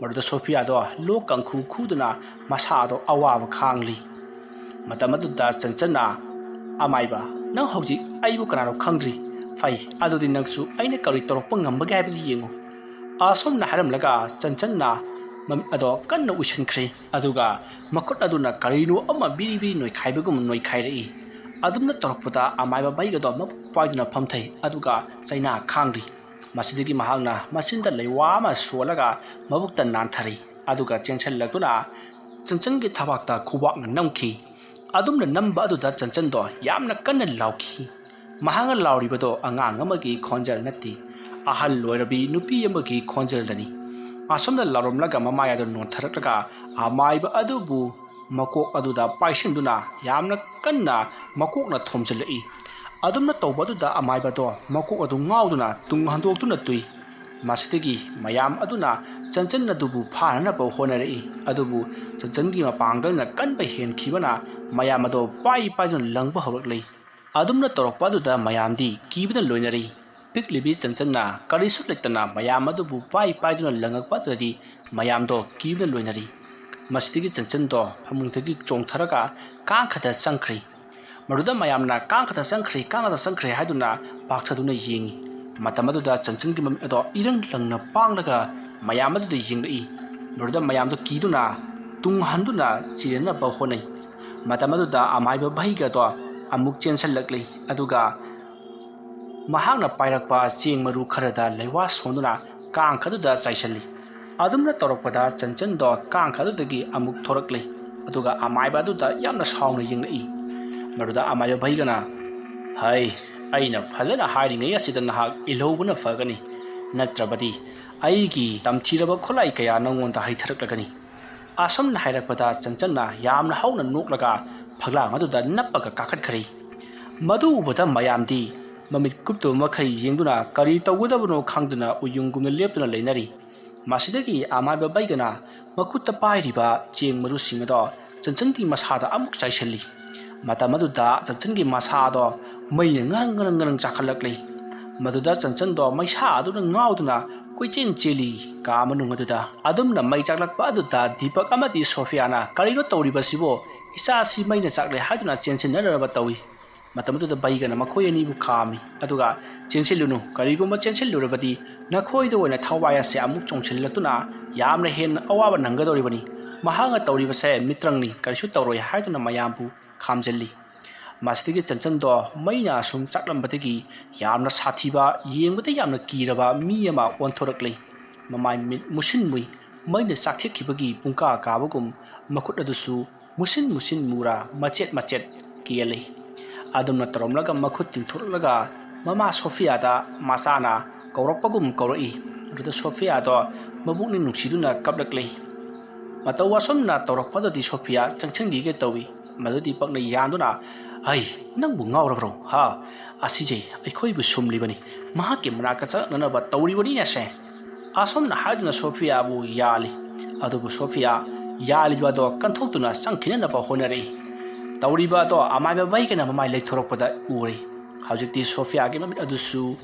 ꯃꯗꯨꯗ ꯁꯣꯐꯤꯌꯥꯗꯣ ꯂꯣꯛ ꯀꯥꯡꯈꯨ ꯈꯨꯗꯨꯅ ꯃꯁꯥꯗꯣ ꯑꯋꯥꯕ ꯈꯥꯡꯂꯤ꯫ ꯃꯇꯝ ꯑꯗꯨꯗ ꯆꯟꯆꯟꯅ, "ꯑꯃꯥꯏꯕ, ꯅꯪ ꯍꯧꯖꯤꯛ ꯑꯩꯕꯨ ꯀꯅꯥꯅꯣ ꯈꯪꯗ꯭ꯔꯤ꯫ ꯐꯩ, ꯑꯗꯨꯗꯤ ꯅꯪꯁꯨ ꯑꯩꯅ ꯀꯔꯤ ꯇꯧꯔꯛꯄ ꯉꯝꯕꯒꯦ ꯍꯥꯏꯕꯗꯨ ꯌꯦꯡꯉꯨ"꯫ ꯑꯁꯣꯝꯅ ꯍꯥꯏꯔꯝꯂꯒ ꯆꯟꯆꯟꯅ ꯃꯃꯤꯠ ꯑꯗꯣ ꯀꯟꯅ ꯎꯏꯁꯤꯟꯈ꯭ꯔꯦ꯫ ꯑꯗꯨꯒ ꯃꯈꯨꯠ ꯑꯗꯨꯅ ꯀꯔꯤꯅꯣ ꯑꯃ ꯕꯤꯔꯤ ꯕꯤꯔꯤ ꯅꯣꯏꯈꯥꯏꯕꯒꯨꯝ ꯅꯣꯏꯈꯥꯏꯔꯛꯏ꯫ ꯑꯗꯨꯝꯅ ꯇꯧꯔꯛꯄꯗ ꯑꯃꯥꯏꯕ ꯚꯩꯒꯗꯣ ꯃꯕꯨꯛ ꯄꯥꯏꯗꯨꯅ ꯐꯝꯊꯩ꯫ ꯑꯗꯨꯒ ꯆꯩꯅꯥ ꯈꯥꯡꯂꯤ꯫ ꯃꯁꯤꯗꯒꯤ ꯃꯍꯥꯛꯅ ꯃꯆꯤꯟꯗ ꯂꯩꯋꯥ ꯑꯃ ꯁꯣꯜꯂꯒ ꯃꯕꯨꯛꯇ ꯅꯥꯟꯊꯔꯤ꯫ ꯑꯗꯨꯒ ꯆꯦꯟꯁꯤꯜꯂꯛꯇꯨꯅ ꯆꯟꯆꯟꯒꯤ ꯊꯕꯥꯛꯇ ꯈꯨꯕꯥꯛꯅ ꯅꯝꯈꯤ꯫ ꯑꯗꯨꯝꯅ ꯅꯝꯕ ꯑꯗꯨꯗ ꯆꯟꯆꯟꯗꯣ ꯌꯥꯝꯅ ꯀꯟꯅ ꯂꯥꯎꯈꯤ꯫ ꯃꯍꯥꯛꯅ ꯂꯥꯎꯔꯤꯕꯗꯣ ꯑꯉꯥꯡ ꯑꯃꯒꯤ ꯈꯣꯟꯖꯦꯜ ꯅꯠꯇꯦ, ꯑꯍꯜ ꯑꯣꯏꯔꯕꯤ ꯅꯨꯄꯤ ꯑꯃꯒꯤ ꯈꯣꯟꯖꯦꯜꯗꯅꯤ꯫ ꯑꯁꯨꯝꯅ ꯂꯥꯎꯔꯝꯂꯒ ꯃꯃꯥꯏ ꯑꯗꯨ ꯅꯣꯟꯊꯔꯛꯂꯒ ꯑꯃꯥꯏꯕ ꯑꯗꯨꯕꯨ ꯃꯀꯣꯛ ꯑꯗꯨꯗ ꯄꯥꯏꯁꯤꯟꯗꯨꯅ ꯌꯥꯝꯅ ꯀꯟꯅ ꯃꯀꯣꯛꯅ ꯊꯣꯝꯖꯤꯜꯂꯛꯏ꯫ ꯑꯗꯨꯝꯅ ꯇꯧꯕ ꯑꯗꯨꯗ ꯑꯃꯥꯏꯕꯗꯣ ꯃꯀꯣꯛ ꯑꯗꯨ ꯉꯥꯎꯗꯨꯅ ꯇꯨꯡ ꯍꯟꯗꯣꯛꯇꯨꯅ ꯇꯨꯏ꯫ ꯃꯁꯤꯗꯒꯤ ꯃꯌꯥꯝ ꯑꯗꯨꯅ ꯆꯟꯆꯟ ꯑꯗꯨꯕꯨ ꯐꯥꯅꯅꯕ ꯍꯣꯠꯅꯔꯛꯏ꯫ ꯑꯗꯨꯕꯨ ꯆꯟꯆꯟꯒꯤ ꯃꯄꯥꯡꯒꯜꯅ ꯀꯟꯕ ꯍꯦꯟꯈꯤꯕꯅ ꯃꯌꯥꯝ ꯑꯗꯣ ꯄꯥꯏ ꯄꯥꯏꯗꯨꯅ ꯂꯪꯕ ꯍꯧꯔꯛꯂꯤ꯫ ꯑꯗꯨꯝꯅ ꯇꯧꯔꯛꯄ ꯑꯗꯨꯗ ꯃꯌꯥꯝꯗꯤ ꯀꯤꯕꯅ ꯂꯣꯏꯅꯔꯤ꯫ ꯄꯤꯛꯂꯤꯕꯤ ꯆꯟꯆꯟꯅ ꯀꯔꯤꯁꯨ ꯂꯩꯇꯅ ꯃꯌꯥꯝ ꯑꯗꯨꯕꯨ ꯄꯥꯏ ꯄꯥꯏꯗꯨꯅ ꯂꯪꯉꯛꯄ ꯑꯗꯨꯗꯗꯤ ꯃꯌꯥꯝꯗꯣ ꯀꯤꯕꯅ ꯂꯣꯏꯅꯔꯤ꯫ ꯃꯁꯤꯗꯒꯤ ꯆꯟꯆꯟꯗꯣ ꯐꯃꯨꯡꯗꯒꯤ ꯆꯣꯡꯊꯔꯒ ꯀꯥꯡꯈꯗ ꯆꯪꯈ꯭ꯔꯤ꯫ ꯃꯗꯨꯗ ꯃꯌꯥꯝꯅ "ꯀꯥꯡꯈꯗ ꯆꯪꯈ꯭ꯔꯦ, ꯀꯥꯡꯈꯗ ꯆꯪꯈ꯭ꯔꯦ" ꯍꯥꯏꯗꯨꯅ ꯄꯥꯛꯊꯗꯨꯅ ꯌꯦꯡꯉꯤ꯫ ꯃꯇꯝ ꯑꯗꯨꯗ ꯆꯟꯆꯟꯒꯤ ꯃꯃꯤꯠ ꯑꯗꯣ ꯏꯔꯪ ꯂꯪꯅ ꯄꯥꯡꯂꯒ ꯃꯌꯥꯝ ꯑꯗꯨꯗ ꯌꯦꯡꯂꯛꯏ꯫ ꯃꯗꯨꯗ ꯃꯌꯥꯝꯗꯣ ꯀꯤꯗꯨꯅ ꯇꯨꯡ ꯍꯟꯗꯨꯅ ꯆꯦꯟꯅꯕ ꯍꯣꯠꯅꯩ꯫ ꯃꯇꯝ ꯑꯗꯨꯗ ꯑꯃꯥꯏꯕ ꯚꯩꯒꯗꯣ ꯑꯃꯨꯛ ꯆꯦꯟꯁꯤꯜꯂꯛꯂꯤ, ꯑꯗꯨꯒ ꯃꯍꯥꯛꯅ ꯄꯥꯏꯔꯛꯄ ꯆꯦꯡ ꯃꯔꯨ ꯈꯔꯗ ꯂꯩꯋꯥ ꯁꯣꯟꯗꯨꯅ ꯀꯥꯡꯈ ꯑꯗꯨꯗ ꯆꯥꯏꯁꯤꯜꯂꯤ꯫ ꯑꯗꯨꯝꯅ ꯇꯧꯔꯛꯄꯗ ꯆꯟꯆꯟꯗꯣ ꯀꯥꯡꯈ ꯑꯗꯨꯗꯒꯤ ꯑꯃꯨꯛ ꯊꯣꯔꯛꯂꯦ, ꯑꯗꯨꯒ ꯑꯃꯥꯏꯕ ꯑꯗꯨꯗ ꯌꯥꯝꯅ ꯁꯥꯎꯅ ꯌꯦꯡꯂꯛꯏ꯫ ꯃꯗꯨꯗ ꯑꯃꯥꯏꯕ ꯚꯩꯒꯅ, "ꯍꯩ, ꯑꯩꯅ ꯐꯖꯅ ꯍꯥꯏꯔꯤꯉꯩ ꯑꯁꯤꯗ ꯅꯍꯥꯛ ꯏꯜꯍꯧꯕꯅ ꯐꯒꯅꯤ, ꯅꯠꯇ꯭ꯔꯕꯗꯤ ꯑꯩꯒꯤ ꯇꯝꯊꯤꯔꯕ ꯈꯨꯠꯂꯥꯏ ꯀꯌꯥ ꯅꯉꯣꯟꯗ ꯍꯩꯊꯔꯛꯂꯒꯅꯤ"꯫ ꯑꯁꯨꯝꯅ ꯍꯥꯏꯔꯛꯄꯗ ꯆꯟꯆꯟꯅ ꯌꯥꯝꯅ ꯍꯧꯅ ꯅꯣꯛꯂꯒ ꯐꯛꯂꯥꯡ ꯑꯗꯨꯗ ꯅꯞꯄꯒ ꯀꯥꯈꯠꯈ꯭ꯔꯦ꯫ ꯃꯗꯨ ꯎꯕꯗ ꯃꯌꯥꯝꯗꯤ ꯃꯃꯤꯠ ꯀꯨꯞꯇꯕ ꯃꯈꯩ ꯌꯦꯡꯗꯨꯅ ꯀꯔꯤ ꯇꯧꯒꯗꯕꯅꯣ ꯈꯪꯗꯅ ꯎꯌꯨꯡꯒꯨꯝꯅ ꯂꯦꯞꯇꯨꯅ ꯂꯩꯅꯔꯤ꯫ ꯃꯁꯤꯗꯒꯤ ꯑꯃꯥꯏꯕ ꯚꯩꯒꯅ ꯃꯈꯨꯠꯇ ꯄꯥꯏꯔꯤꯕ ꯆꯦꯡ ꯃꯔꯨꯁꯤꯡ ꯑꯗꯣ ꯆꯟꯆꯟꯒꯤ ꯃꯁꯥꯗ ꯑꯃꯨꯛ ꯆꯥꯏꯁꯤꯜꯂꯤ꯫ ꯃꯇꯝ ꯑꯗꯨꯗ ꯆꯟꯆꯟꯒꯤ ꯃꯁꯥ ꯑꯗꯣ ꯃꯩꯅ ꯉꯔꯪ ꯉꯔꯪ ꯉꯔꯪ ꯆꯥꯛꯈꯠꯂꯛꯂꯤ꯫ ꯃꯗꯨꯗ ꯆꯟꯆꯟꯗꯣ ꯃꯩꯁꯥ ꯑꯗꯨꯅ ꯉꯥꯎꯗꯨꯅ ꯀꯣꯏꯆꯦꯟ ꯆꯦꯜꯂꯤ꯫ ꯀꯥ ꯃꯅꯨꯡ ꯑꯗꯨꯗ ꯑꯗꯨꯝꯅ ꯃꯩ ꯆꯥꯛꯂꯛꯄ ꯑꯗꯨꯗ ꯗꯤꯄꯛ ꯑꯃꯗꯤ ꯁꯣꯐꯤꯌꯥꯅ, "ꯀꯔꯤꯅꯣ ꯇꯧꯔꯤꯕꯁꯤꯕꯣ? ꯏꯆꯥꯁꯤ ꯃꯩꯅ ꯆꯥꯛꯂꯦ" ꯍꯥꯏꯗꯨꯅ ꯆꯦꯟꯁꯤꯟꯅꯅꯕ ꯇꯧꯏ꯫ ꯃꯇꯝ ꯑꯗꯨꯗ ꯚꯩꯒꯅ ꯃꯈꯣꯏ ꯑꯅꯤꯕꯨ ꯈꯥꯝꯃꯤ, ꯑꯗꯨꯒ, "ꯆꯦꯟꯁꯤꯜꯂꯨꯅꯨ, ꯀꯔꯤꯒꯨꯝꯕ ꯆꯦꯟꯁꯤꯜꯂꯨꯔꯕꯗꯤ ꯅꯈꯣꯏꯗ ꯑꯣꯏꯅ ꯊꯋꯥꯏ ꯑꯁꯦ ꯑꯃꯨꯛ ꯆꯣꯡꯁꯤꯜꯂꯛꯇꯨꯅ ꯌꯥꯝꯅ ꯍꯦꯟꯅ ꯑꯋꯥꯕ ꯅꯪꯒꯗꯧꯔꯤꯕꯅꯤ꯫ ꯃꯍꯥꯛꯅ ꯇꯧꯔꯤꯕꯁꯦ ꯃꯤꯇ꯭ꯔꯪꯅꯤ, ꯀꯔꯤꯁꯨ ꯇꯧꯔꯣꯏ" ꯍꯥꯏꯗꯨꯅ ꯃꯌꯥꯝꯕꯨ ꯈꯥꯝꯖꯤꯜꯂꯤ꯫ ꯃꯁꯤꯗꯒꯤ ꯆꯟꯆꯟꯗꯣ ꯃꯩꯅ ꯑꯁꯨꯝ ꯆꯥꯛꯂꯝꯕꯗꯒꯤ ꯌꯥꯝꯅ ꯁꯥꯊꯤꯕ, ꯌꯦꯡꯕꯗ ꯌꯥꯝꯅ ꯀꯤꯔꯕ ꯃꯤ ꯑꯃ ꯑꯣꯟꯊꯣꯔꯛꯂꯦ꯫ ꯃꯃꯥꯏ ꯃꯤꯠ ꯃꯨꯁꯤꯟ ꯃꯨꯏ, ꯃꯩꯅ ꯆꯥꯛꯊꯦꯛꯈꯤꯕꯒꯤ ꯄꯨꯡꯀꯥ ꯀꯥꯕꯒꯨꯝ ꯃꯈꯨꯠ ꯑꯗꯨꯁꯨ ꯃꯨꯁꯤꯟ ꯃꯨꯁꯤꯟ ꯃꯨꯔ ꯃꯆꯦꯠ ꯃꯆꯦꯠ ꯀꯦꯜꯂꯤ꯫ ꯑꯗꯨꯝꯅ ꯇꯧꯔꯝꯂꯒ ꯃꯈꯨꯠ ꯇꯤꯡꯊꯣꯔꯛꯂꯒ ꯃꯃꯥ ꯁꯣꯐꯤꯌꯥꯗ ꯃꯆꯥꯅ ꯀꯧꯔꯛꯄꯒꯨꯝ ꯀꯧꯔꯛꯏ꯫ ꯑꯗꯨꯗ ꯁꯣꯐꯤꯌꯥꯗꯣ ꯃꯕꯨꯛꯅꯤꯡ ꯅꯨꯡꯁꯤꯗꯨꯅ ꯀꯞꯂꯛꯂꯤ꯫ ꯃꯇꯧ ꯑꯁꯨꯝꯅ ꯇꯧꯔꯛꯄꯗꯗꯤ ꯁꯣꯐꯤꯌꯥ ꯆꯪꯁꯤꯟꯈꯤꯒꯦ ꯇꯧꯏ꯫ ꯃꯗꯨ ꯗꯤꯄꯛꯅ ꯌꯥꯟꯗꯨꯅ, "ꯑꯩ ꯅꯪꯕꯨ ꯉꯥꯎꯔꯕ꯭ꯔꯣ? ꯍꯥ? ꯑꯁꯤꯁꯦ ꯑꯩꯈꯣꯏꯕꯨ ꯁꯨꯝꯂꯤꯕꯅꯤ, ꯃꯍꯥꯛꯀꯤ ꯃꯅꯥꯛꯇ ꯆꯪꯉꯛꯅꯅꯕ ꯇꯧꯔꯤꯕꯅꯤꯅꯦꯁꯦ"꯫ ꯑꯁꯨꯝꯅ ꯍꯥꯏꯗꯨꯅ ꯁꯣꯐꯤꯌꯥꯕꯨ ꯌꯥꯜꯂꯤ꯫ ꯑꯗꯨꯕꯨ ꯁꯣꯐꯤꯌꯥ ꯌꯥꯜꯂꯤꯕ ꯑꯗꯣ ꯀꯟꯊꯣꯛꯇꯨꯅ ꯆꯪꯈꯤꯅꯅꯕ ꯍꯣꯠꯅꯔꯛꯏ꯫ ꯇꯧꯔꯤꯕ ꯑꯗꯣ ꯑꯃꯥꯏꯕ ꯕꯩꯒꯅ ꯃꯃꯥꯏ ꯂꯩꯊꯣꯔꯛꯄꯗ ꯎꯔꯦ꯫ ꯍꯧꯖꯤꯛꯇꯤ ꯁꯣꯐꯤꯌꯥꯒꯤ ꯃꯃꯤꯠ ꯑꯗꯨꯁꯨ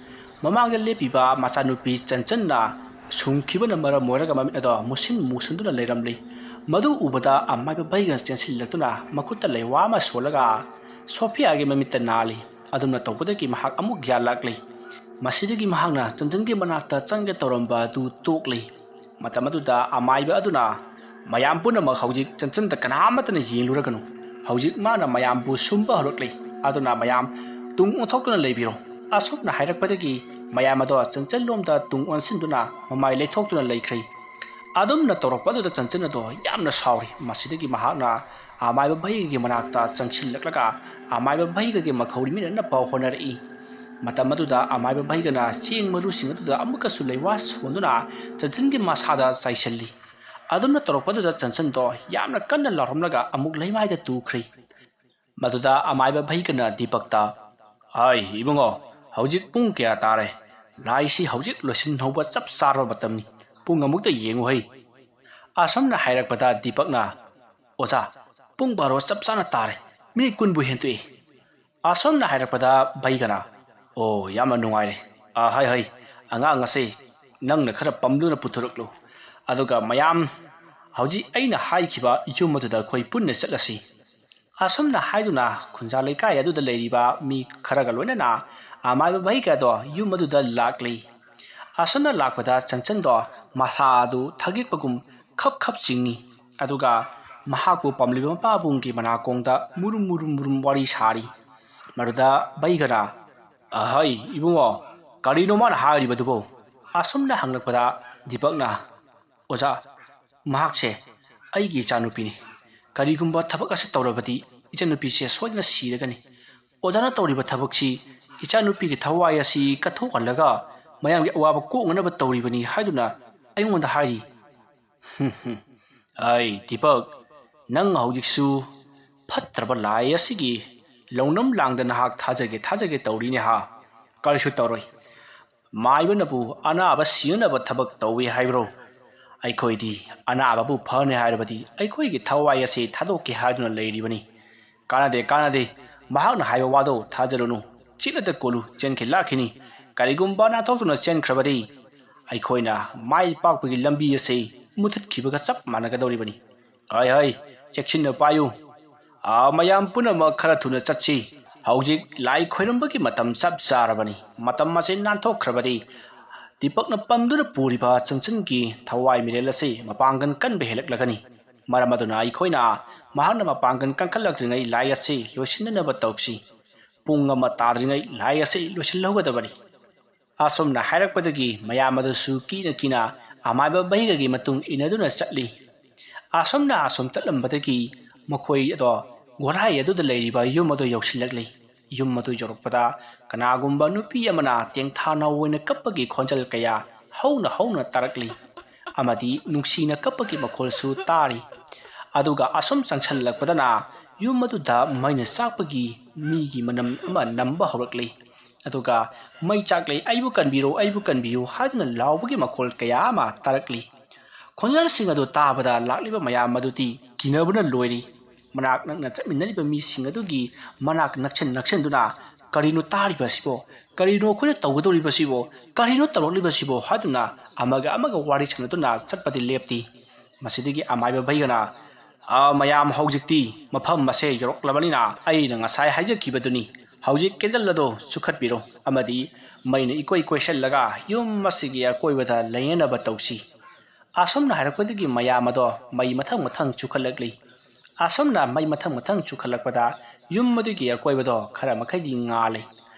ꯃꯃꯥꯡꯗ ꯂꯦꯞꯄꯤꯕ ꯃꯆꯥꯅꯨꯄꯤ ꯆꯟꯆꯟꯅ ꯁꯨꯝꯈꯤꯕꯅ ꯃꯔꯝ ꯑꯣꯏꯔꯒ ꯃꯃꯤꯠ ꯑꯗꯣ ꯃꯨꯁꯤꯟ ꯃꯨꯁꯤꯟꯗꯨꯅ ꯂꯩꯔꯝꯂꯤ꯫ ꯃꯗꯨ ꯎꯕꯗ ꯑꯃꯥꯏꯕ ꯕꯩꯒꯅ ꯆꯦꯟꯁꯤꯜꯂꯛꯇꯨꯅ ꯃꯈꯨꯠꯇ ꯂꯩꯋꯥ ꯑꯃ ꯁꯣꯜꯂꯒ ꯁꯣꯐꯤꯌꯥꯒꯤ ꯃꯃꯤꯠꯇ ꯅꯥꯜꯂꯤ꯫ ꯑꯗꯨꯝꯅ ꯇꯧꯕꯗꯒꯤ ꯃꯍꯥꯛ ꯑꯃꯨꯛ ꯒ꯭ꯌꯥꯟ ꯂꯥꯛꯂꯤ꯫ ꯃꯁꯤꯗꯒꯤ ꯃꯍꯥꯛꯅ ꯆꯟꯆꯟꯒꯤ ꯃꯅꯥꯛꯇ ꯆꯪꯒꯦ ꯇꯧꯔꯝꯕ ꯑꯗꯨ ꯇꯣꯛꯂꯤ꯫ ꯃꯇꯝ ꯑꯗꯨꯗ ꯑꯃꯥꯏꯕ ꯑꯗꯨꯅ, "ꯃꯌꯥꯝ ꯄꯨꯝꯅꯃꯛ ꯍꯧꯖꯤꯛ ꯆꯟꯆꯟꯗ ꯀꯅꯥ ꯑꯃꯠꯇꯅ ꯌꯦꯡꯂꯨꯔꯒꯅꯨ꯫ ꯍꯧꯖꯤꯛ ꯃꯥꯅ ꯃꯌꯥꯝꯕꯨ ꯁꯨꯝꯕ ꯍꯧꯔꯛꯂꯤ꯫ ꯑꯗꯨꯅ ꯃꯌꯥꯝ ꯇꯨꯡ ꯑꯣꯟꯊꯣꯛꯇꯨꯅ ꯂꯩꯕꯤꯔꯣ"꯫ ꯑꯁꯨꯝꯅ ꯍꯥꯏꯔꯛꯄꯗꯒꯤ ꯃꯌꯥꯝ ꯑꯗꯣ ꯆꯟꯆꯟꯂꯣꯝꯗ ꯇꯨꯡ ꯑꯣꯟꯁꯤꯟꯗꯨꯅ ꯃꯃꯥꯏ ꯂꯩꯊꯣꯛꯇꯨꯅ ꯂꯩꯈ꯭ꯔꯦ꯫ ꯑꯗꯨꯝꯅ ꯇꯧꯔꯛꯄ ꯑꯗꯨꯗ ꯆꯟꯆꯟ ꯑꯗꯣ ꯌꯥꯝꯅ ꯁꯥꯎꯔꯤ꯫ ꯃꯁꯤꯗꯒꯤ ꯃꯍꯥꯛꯅ ꯑꯃꯥꯏꯕ ꯚꯩꯒꯒꯤ ꯃꯅꯥꯛꯇ ꯆꯪꯁꯤꯜꯂꯛꯂꯒ ꯑꯃꯥꯏꯕ ꯚꯩꯒꯒꯤ ꯃꯈꯧꯔꯤ ꯃꯤꯅꯅꯕ ꯍꯣꯠꯅꯔꯛꯏ꯫ ꯃꯇꯝ ꯑꯗꯨꯗ ꯑꯃꯥꯏꯕ ꯚꯩꯒꯅ ꯆꯦꯡ ꯃꯔꯨꯁꯤꯡ ꯑꯗꯨꯗ ꯑꯃꯨꯛꯀꯁꯨ ꯂꯩꯋꯥ ꯁꯣꯟꯗꯨꯅ ꯆꯟꯆꯟꯒꯤ ꯃꯁꯥꯗ ꯆꯥꯏꯁꯤꯜꯂꯤ꯫ ꯑꯗꯨꯝꯅ ꯇꯧꯔꯛꯄꯗꯨꯗ ꯆꯟꯆꯟꯗꯣ ꯌꯥꯝꯅ ꯀꯟꯅ ꯂꯥꯎꯔꯝꯂꯒ ꯑꯃꯨꯛ ꯂꯩꯃꯥꯏꯗ ꯇꯨꯈ꯭ꯔꯦ꯫ ꯃꯗꯨꯗ ꯑꯃꯥꯏꯕ ꯚꯩꯒꯅ ꯗꯤꯄꯛꯇ, "ꯍꯥꯏ ꯏꯕꯨꯡꯉꯣ, ꯍꯧꯖꯤꯛ ꯄꯨꯡ ꯀꯌꯥ ꯇꯥꯔꯦ? ꯂꯥꯏꯁꯤ ꯍꯧꯖꯤꯛ ꯂꯣꯏꯁꯤꯟꯍꯧꯕ ꯆꯞ ꯆꯥꯔꯕ ꯃꯇꯝꯅꯤ꯫ ꯄꯨꯡ ꯑꯃꯨꯛꯇ ꯌꯦꯡꯉꯨ ꯍꯩ"꯫ ꯑꯁꯨꯝꯅ ꯍꯥꯏꯔꯛꯄꯗ ꯗꯤꯄꯛꯅ, "ꯑꯣꯖꯥ, ꯄꯨꯡ ꯕꯥꯔꯣ ꯆꯞ ꯆꯥꯅ ꯇꯥꯔꯦ, ꯃꯤꯅꯤꯠ ꯀꯨꯟꯕꯨ ꯍꯦꯟꯇꯣꯛꯏ"꯫ ꯑꯁꯨꯝꯅ ꯍꯥꯏꯔꯛꯄꯗ ꯚꯩꯒꯅ, "ꯑꯣ, ꯌꯥꯝꯅ ꯅꯨꯡꯉꯥꯏꯔꯦ꯫ ꯑ, ꯍꯩ, ꯍꯩ, ꯑꯉꯥꯡ ꯑꯁꯦ ꯅꯪꯅ ꯈꯔ ꯄꯝꯗꯨꯅ ꯄꯨꯊꯣꯔꯛꯂꯨ꯫ ꯑꯗꯨꯒ ꯃꯌꯥꯝ ꯍꯧꯖꯤꯛ ꯑꯩꯅ ꯍꯥꯏꯈꯤꯕ ꯌꯨꯝ ꯑꯗꯨꯗ ꯑꯩꯈꯣꯏ ꯄꯨꯟꯅ ꯆꯠꯂꯁꯤ"꯫ ꯑꯁꯨꯝꯅ ꯍꯥꯏꯗꯨꯅ ꯈꯨꯟꯖꯥ ꯂꯩꯀꯥꯏ ꯑꯗꯨꯗ ꯂꯩꯔꯤꯕ ꯃꯤ ꯈꯔꯒ ꯂꯣꯏꯅꯅ ꯑꯃꯥꯏꯕ ꯚꯩꯒꯗꯣ ꯌꯨꯝ ꯑꯗꯨꯗ ꯂꯥꯛꯂꯤ꯫ ꯑꯁꯨꯝꯅ ꯂꯥꯛꯄꯗ ꯆꯟꯆꯟꯗꯣ ꯃꯁꯥ ꯑꯗꯨ ꯊꯒꯦꯛꯄꯒꯨꯝ ꯈꯞ ꯈꯞ ꯆꯤꯡꯏ꯫ ꯑꯗꯨꯒ ꯃꯍꯥꯛꯄꯨ ꯄꯥꯝꯂꯤꯕ ꯃꯄꯥꯕꯨꯡꯒꯤ ꯃꯅꯥꯀꯣꯡꯗ ꯃꯨꯔꯨꯝ ꯃꯨꯔꯨꯝ ꯃꯨꯔꯨꯝ ꯋꯥꯔꯤ ꯁꯥꯔꯤ꯫ ꯃꯗꯨꯗ ꯚꯩꯒꯅ, "ꯑꯍꯩ ꯏꯕꯨꯡꯉꯣ, ꯀꯔꯤꯅꯣ ꯃꯥꯅ ꯍꯥꯏꯔꯤꯕꯗꯨꯕꯣ?" ꯑꯁꯨꯝꯅ ꯍꯪꯂꯛꯄꯗ ꯗꯤꯄꯛꯅ, "ꯑꯣꯖꯥ, ꯃꯍꯥꯛꯁꯦ ꯑꯩꯒꯤ ꯏꯆꯥꯅꯨꯄꯤꯅꯤ꯫ ꯀꯔꯤꯒꯨꯝꯕ ꯊꯕꯛ ꯑꯁꯤ ꯇꯧꯔꯕꯗꯤ ꯏꯆꯟꯅꯨꯄꯤꯁꯦ ꯁꯣꯏꯗꯅ ꯁꯤꯔꯒꯅꯤ꯫ ꯑꯣꯖꯥꯅ ꯇꯧꯔꯤꯕ ꯊꯕꯛꯁꯤ ꯏꯆꯥꯅꯨꯄꯤꯒꯤ ꯊꯋꯥꯏ ꯑꯁꯤ ꯀꯠꯊꯣꯛꯍꯜꯂꯒ ꯃꯌꯥꯝꯒꯤ ꯑꯋꯥꯕ ꯀꯣꯛꯅꯅꯕ ꯇꯧꯔꯤꯕꯅꯤ ꯍꯥꯏꯗꯨꯅ ꯑꯩꯉꯣꯟꯗ ꯍꯥꯏꯔꯤ꯫ ꯑꯩ ꯗꯤꯄꯛ, ꯅꯪ ꯍꯧꯖꯤꯛꯁꯨ ꯐꯠꯇ꯭ꯔꯕ ꯂꯥꯏ ꯑꯁꯤꯒꯤ ꯂꯧꯅꯝ ꯂꯥꯡꯗ ꯅꯍꯥꯛ ꯊꯥꯖꯒꯦ ꯊꯥꯖꯒꯦ ꯇꯧꯔꯤꯅꯦ ꯍꯥ? ꯀꯔꯤꯁꯨ ꯇꯧꯔꯣꯏ꯫ ꯃꯥꯏꯕꯅꯕꯨ ꯑꯅꯥꯕ ꯁꯤꯅꯅꯕ ꯊꯕꯛ ꯇꯧꯏ ꯍꯥꯏꯕ꯭ꯔꯣ? ꯑꯩꯈꯣꯏꯗꯤ ꯑꯅꯥꯕꯕꯨ ꯐꯅꯤ ꯍꯥꯏꯔꯕꯗꯤ ꯑꯩꯈꯣꯏꯒꯤ ꯊꯋꯥꯏ ꯑꯁꯤ ꯊꯥꯗꯣꯛꯀꯦ ꯍꯥꯏꯗꯨꯅ ꯂꯩꯔꯤꯕꯅꯤ꯫ ꯀꯥꯟꯅꯗꯦ, ꯀꯥꯟꯅꯗꯦ꯫ ꯃꯍꯥꯛꯅ ꯍꯥꯏꯕ ꯋꯥꯗꯣ ꯊꯥꯖꯔꯨꯅꯨ꯫ ꯆꯤꯠꯂꯗ ꯀꯣꯜꯂꯨ, ꯆꯦꯟꯈꯤ ꯂꯥꯛꯈꯤꯅꯤ꯫ ꯀꯔꯤꯒꯨꯝꯕ ꯅꯥꯟꯊꯣꯛꯇꯨꯅ ꯆꯦꯟꯈ꯭ꯔꯕꯗꯤ ꯑꯩꯈꯣꯏꯅ ꯃꯥꯏ ꯄꯥꯛꯄꯒꯤ ꯂꯝꯕꯤ ꯑꯁꯤ ꯃꯨꯊꯠꯈꯤꯕꯒ ꯆꯞ ꯃꯥꯟꯅꯒꯗꯧꯔꯤꯕꯅꯤ꯫ ꯍꯣꯏ, ꯍꯣꯏ, ꯆꯦꯛꯁꯤꯟꯅ ꯄꯥꯏꯌꯨ꯫ ꯑꯥ, ꯃꯌꯥꯝ ꯄꯨꯝꯅꯃꯛ ꯈꯔ ꯊꯨꯅ ꯆꯠꯁꯤ꯫ ꯍꯧꯖꯤꯛ ꯂꯥꯏ ꯈꯣꯏꯔꯝꯕꯒꯤ ꯃꯇꯝ ꯆꯞ ꯆꯥꯔꯕꯅꯤ꯫ ꯃꯇꯝ ꯑꯁꯤ ꯅꯥꯟꯊꯣꯛꯈ꯭ꯔꯕꯗꯤ ꯗꯤꯄꯛꯅ ꯄꯝꯗꯨꯅ ꯄꯨꯔꯤꯕ ꯆꯪꯁꯤꯟꯒꯤ ꯊꯋꯥꯏ ꯃꯤꯔꯦꯜ ꯑꯁꯤ ꯃꯄꯥꯡꯒꯜ ꯀꯟꯕ ꯍꯦꯜꯂꯛꯂꯒꯅꯤ꯫ ꯃꯔꯝ ꯑꯗꯨꯅ ꯑꯩꯈꯣꯏꯅ ꯃꯍꯥꯛꯅ ꯃꯄꯥꯡꯒꯜ ꯀꯟꯈꯠꯂꯛꯇ꯭ꯔꯤꯉꯩ ꯂꯥꯏ ꯑꯁꯤ ꯂꯣꯏꯁꯤꯟꯅꯅꯕ ꯇꯧꯁꯤ꯫ ꯄꯨꯡ ꯑꯃ ꯇꯥꯗ꯭ꯔꯤꯉꯩ ꯂꯥꯏ ꯑꯁꯤ ꯂꯣꯏꯁꯤꯜꯍꯧꯒꯗꯕꯅꯤ꯫ ꯑꯁꯨꯝꯅ ꯍꯥꯏꯔꯛꯄꯗꯒꯤ ꯃꯌꯥꯝ ꯑꯗꯨꯁꯨ ꯀꯤꯅ ꯀꯤꯅ ꯑꯃꯥꯏꯕ ꯚꯩꯒꯒꯤ ꯃꯇꯨꯡ ꯏꯟꯅꯗꯨꯅ ꯆꯠꯂꯤ꯫ ꯑꯁꯨꯝꯅ ꯑꯁꯨꯝ ꯆꯠꯂꯝꯕꯗꯒꯤ ꯃꯈꯣꯏ ꯑꯗꯣ ꯒꯣꯔꯥꯏ ꯑꯗꯨꯗ ꯂꯩꯔꯤꯕ ꯌꯨꯝ ꯑꯗꯨ ꯌꯧꯁꯤꯜꯂꯛꯂꯤ꯫ ꯌꯨꯝ ꯑꯗꯨ ꯌꯧꯔꯛꯄꯗ ꯀꯅꯥꯒꯨꯝꯕ ꯅꯨꯄꯤ ꯑꯃꯅ ꯇꯦꯡꯊꯥ ꯅꯥꯎ ꯑꯣꯏꯅ ꯀꯞꯄꯒꯤ ꯈꯣꯟꯖꯦꯜ ꯀꯌꯥ ꯍꯧꯅ ꯍꯧꯅ ꯇꯥꯔꯛꯂꯤ ꯑꯃꯗꯤ ꯅꯨꯡꯁꯤꯅ ꯀꯞꯄꯒꯤ ꯃꯈꯣꯜꯁꯨ ꯇꯥꯔꯤ꯫ ꯑꯗꯨꯒ ꯑꯁꯨꯝ ꯆꯪꯁꯤꯜꯂꯛꯄꯗꯅ ꯌꯨꯝ ꯑꯗꯨꯗ ꯃꯩꯅ ꯆꯥꯛꯄꯒꯤ ꯃꯤꯒꯤ ꯃꯅꯝ ꯑꯃ ꯅꯝꯕ ꯍꯧꯔꯛꯂꯤ꯫ ꯑꯗꯨꯒ "ꯃꯩ ꯆꯥꯛꯂꯦ, ꯑꯩꯕꯨ ꯀꯟꯕꯤꯔꯣ, ꯑꯩꯕꯨ ꯀꯟꯕꯤꯌꯨ" ꯍꯥꯏꯗꯨꯅ ꯂꯥꯎꯕꯒꯤ ꯃꯈꯣꯜ ꯀꯌꯥ ꯑꯃ ꯇꯥꯔꯛꯂꯤ꯫ ꯈꯣꯟꯖꯦꯜꯁꯤꯡ ꯑꯗꯨ ꯇꯥꯕꯗ ꯂꯥꯛꯂꯤꯕ ꯃꯌꯥꯝ ꯑꯗꯨꯗꯤ ꯀꯤꯅꯕꯅ ꯂꯣꯏꯔꯤ꯫ ꯃꯅꯥꯛ ꯅꯛꯅ ꯆꯠꯃꯤꯟꯅꯔꯤꯕ ꯃꯤꯁꯤꯡ ꯑꯗꯨꯒꯤ ꯃꯅꯥꯛ ꯅꯛꯁꯟ ꯅꯛꯁꯟꯗꯨꯅ, "ꯀꯔꯤꯅꯣ ꯇꯥꯔꯤꯕꯁꯤꯕꯣ? ꯀꯔꯤꯅꯣ ꯑꯩꯈꯣꯏꯅ ꯇꯧꯒꯗꯧꯔꯤꯕꯁꯤꯕꯣ? ꯀꯔꯤꯅꯣ ꯇꯧꯔꯛꯂꯤꯕꯁꯤꯕꯣ?" ꯍꯥꯏꯗꯨꯅ ꯑꯃꯒ ꯑꯃꯒ ꯋꯥꯔꯤ ꯁꯥꯟꯅꯗꯨꯅ ꯆꯠꯄꯗꯤ ꯂꯦꯞꯇꯦ꯫ ꯃꯁꯤꯗꯒꯤ ꯑꯃꯥꯏꯕ ꯚꯩꯒꯅ, "ꯑꯥ, ꯃꯌꯥꯝ, ꯍꯧꯖꯤꯛꯇꯤ ꯃꯐꯝ ꯑꯁꯦ ꯌꯧꯔꯛꯂꯕꯅꯤꯅ ꯑꯩꯅ ꯉꯁꯥꯏ ꯍꯥꯏꯖꯈꯤꯕꯗꯨꯅꯤ꯫ ꯍꯧꯖꯤꯛ ꯀꯦꯟꯗꯜ ꯑꯗꯣ ꯆꯨꯈꯠꯄꯤꯔꯣ ꯑꯃꯗꯤ ꯃꯩꯅ ꯏꯀꯣꯏ ꯀꯣꯏꯁꯤꯜꯂꯒ ꯌꯨꯝ ꯑꯁꯤꯒꯤ ꯑꯀꯣꯏꯕꯗ ꯂꯩꯅꯅꯕ ꯇꯧꯁꯤ"꯫ ꯑꯁꯨꯝꯅ ꯍꯥꯏꯔꯛꯄꯗꯒꯤ ꯃꯌꯥꯝ ꯑꯗꯣ ꯃꯩ ꯃꯊꯪ ꯃꯊꯪ ꯆꯨꯈꯠꯂꯛꯂꯤ꯫ ꯑꯁꯨꯝꯅ ꯃꯩ ꯃꯊꯪ ꯃꯊꯪ ꯆꯨꯈꯠꯂꯛꯄꯗ ꯌꯨꯝ ꯑꯗꯨꯒꯤ ꯑꯀꯣꯏꯕꯗꯣ ꯈꯔ ꯃꯈꯩꯗꯤ ꯉꯥꯜꯂꯤ꯫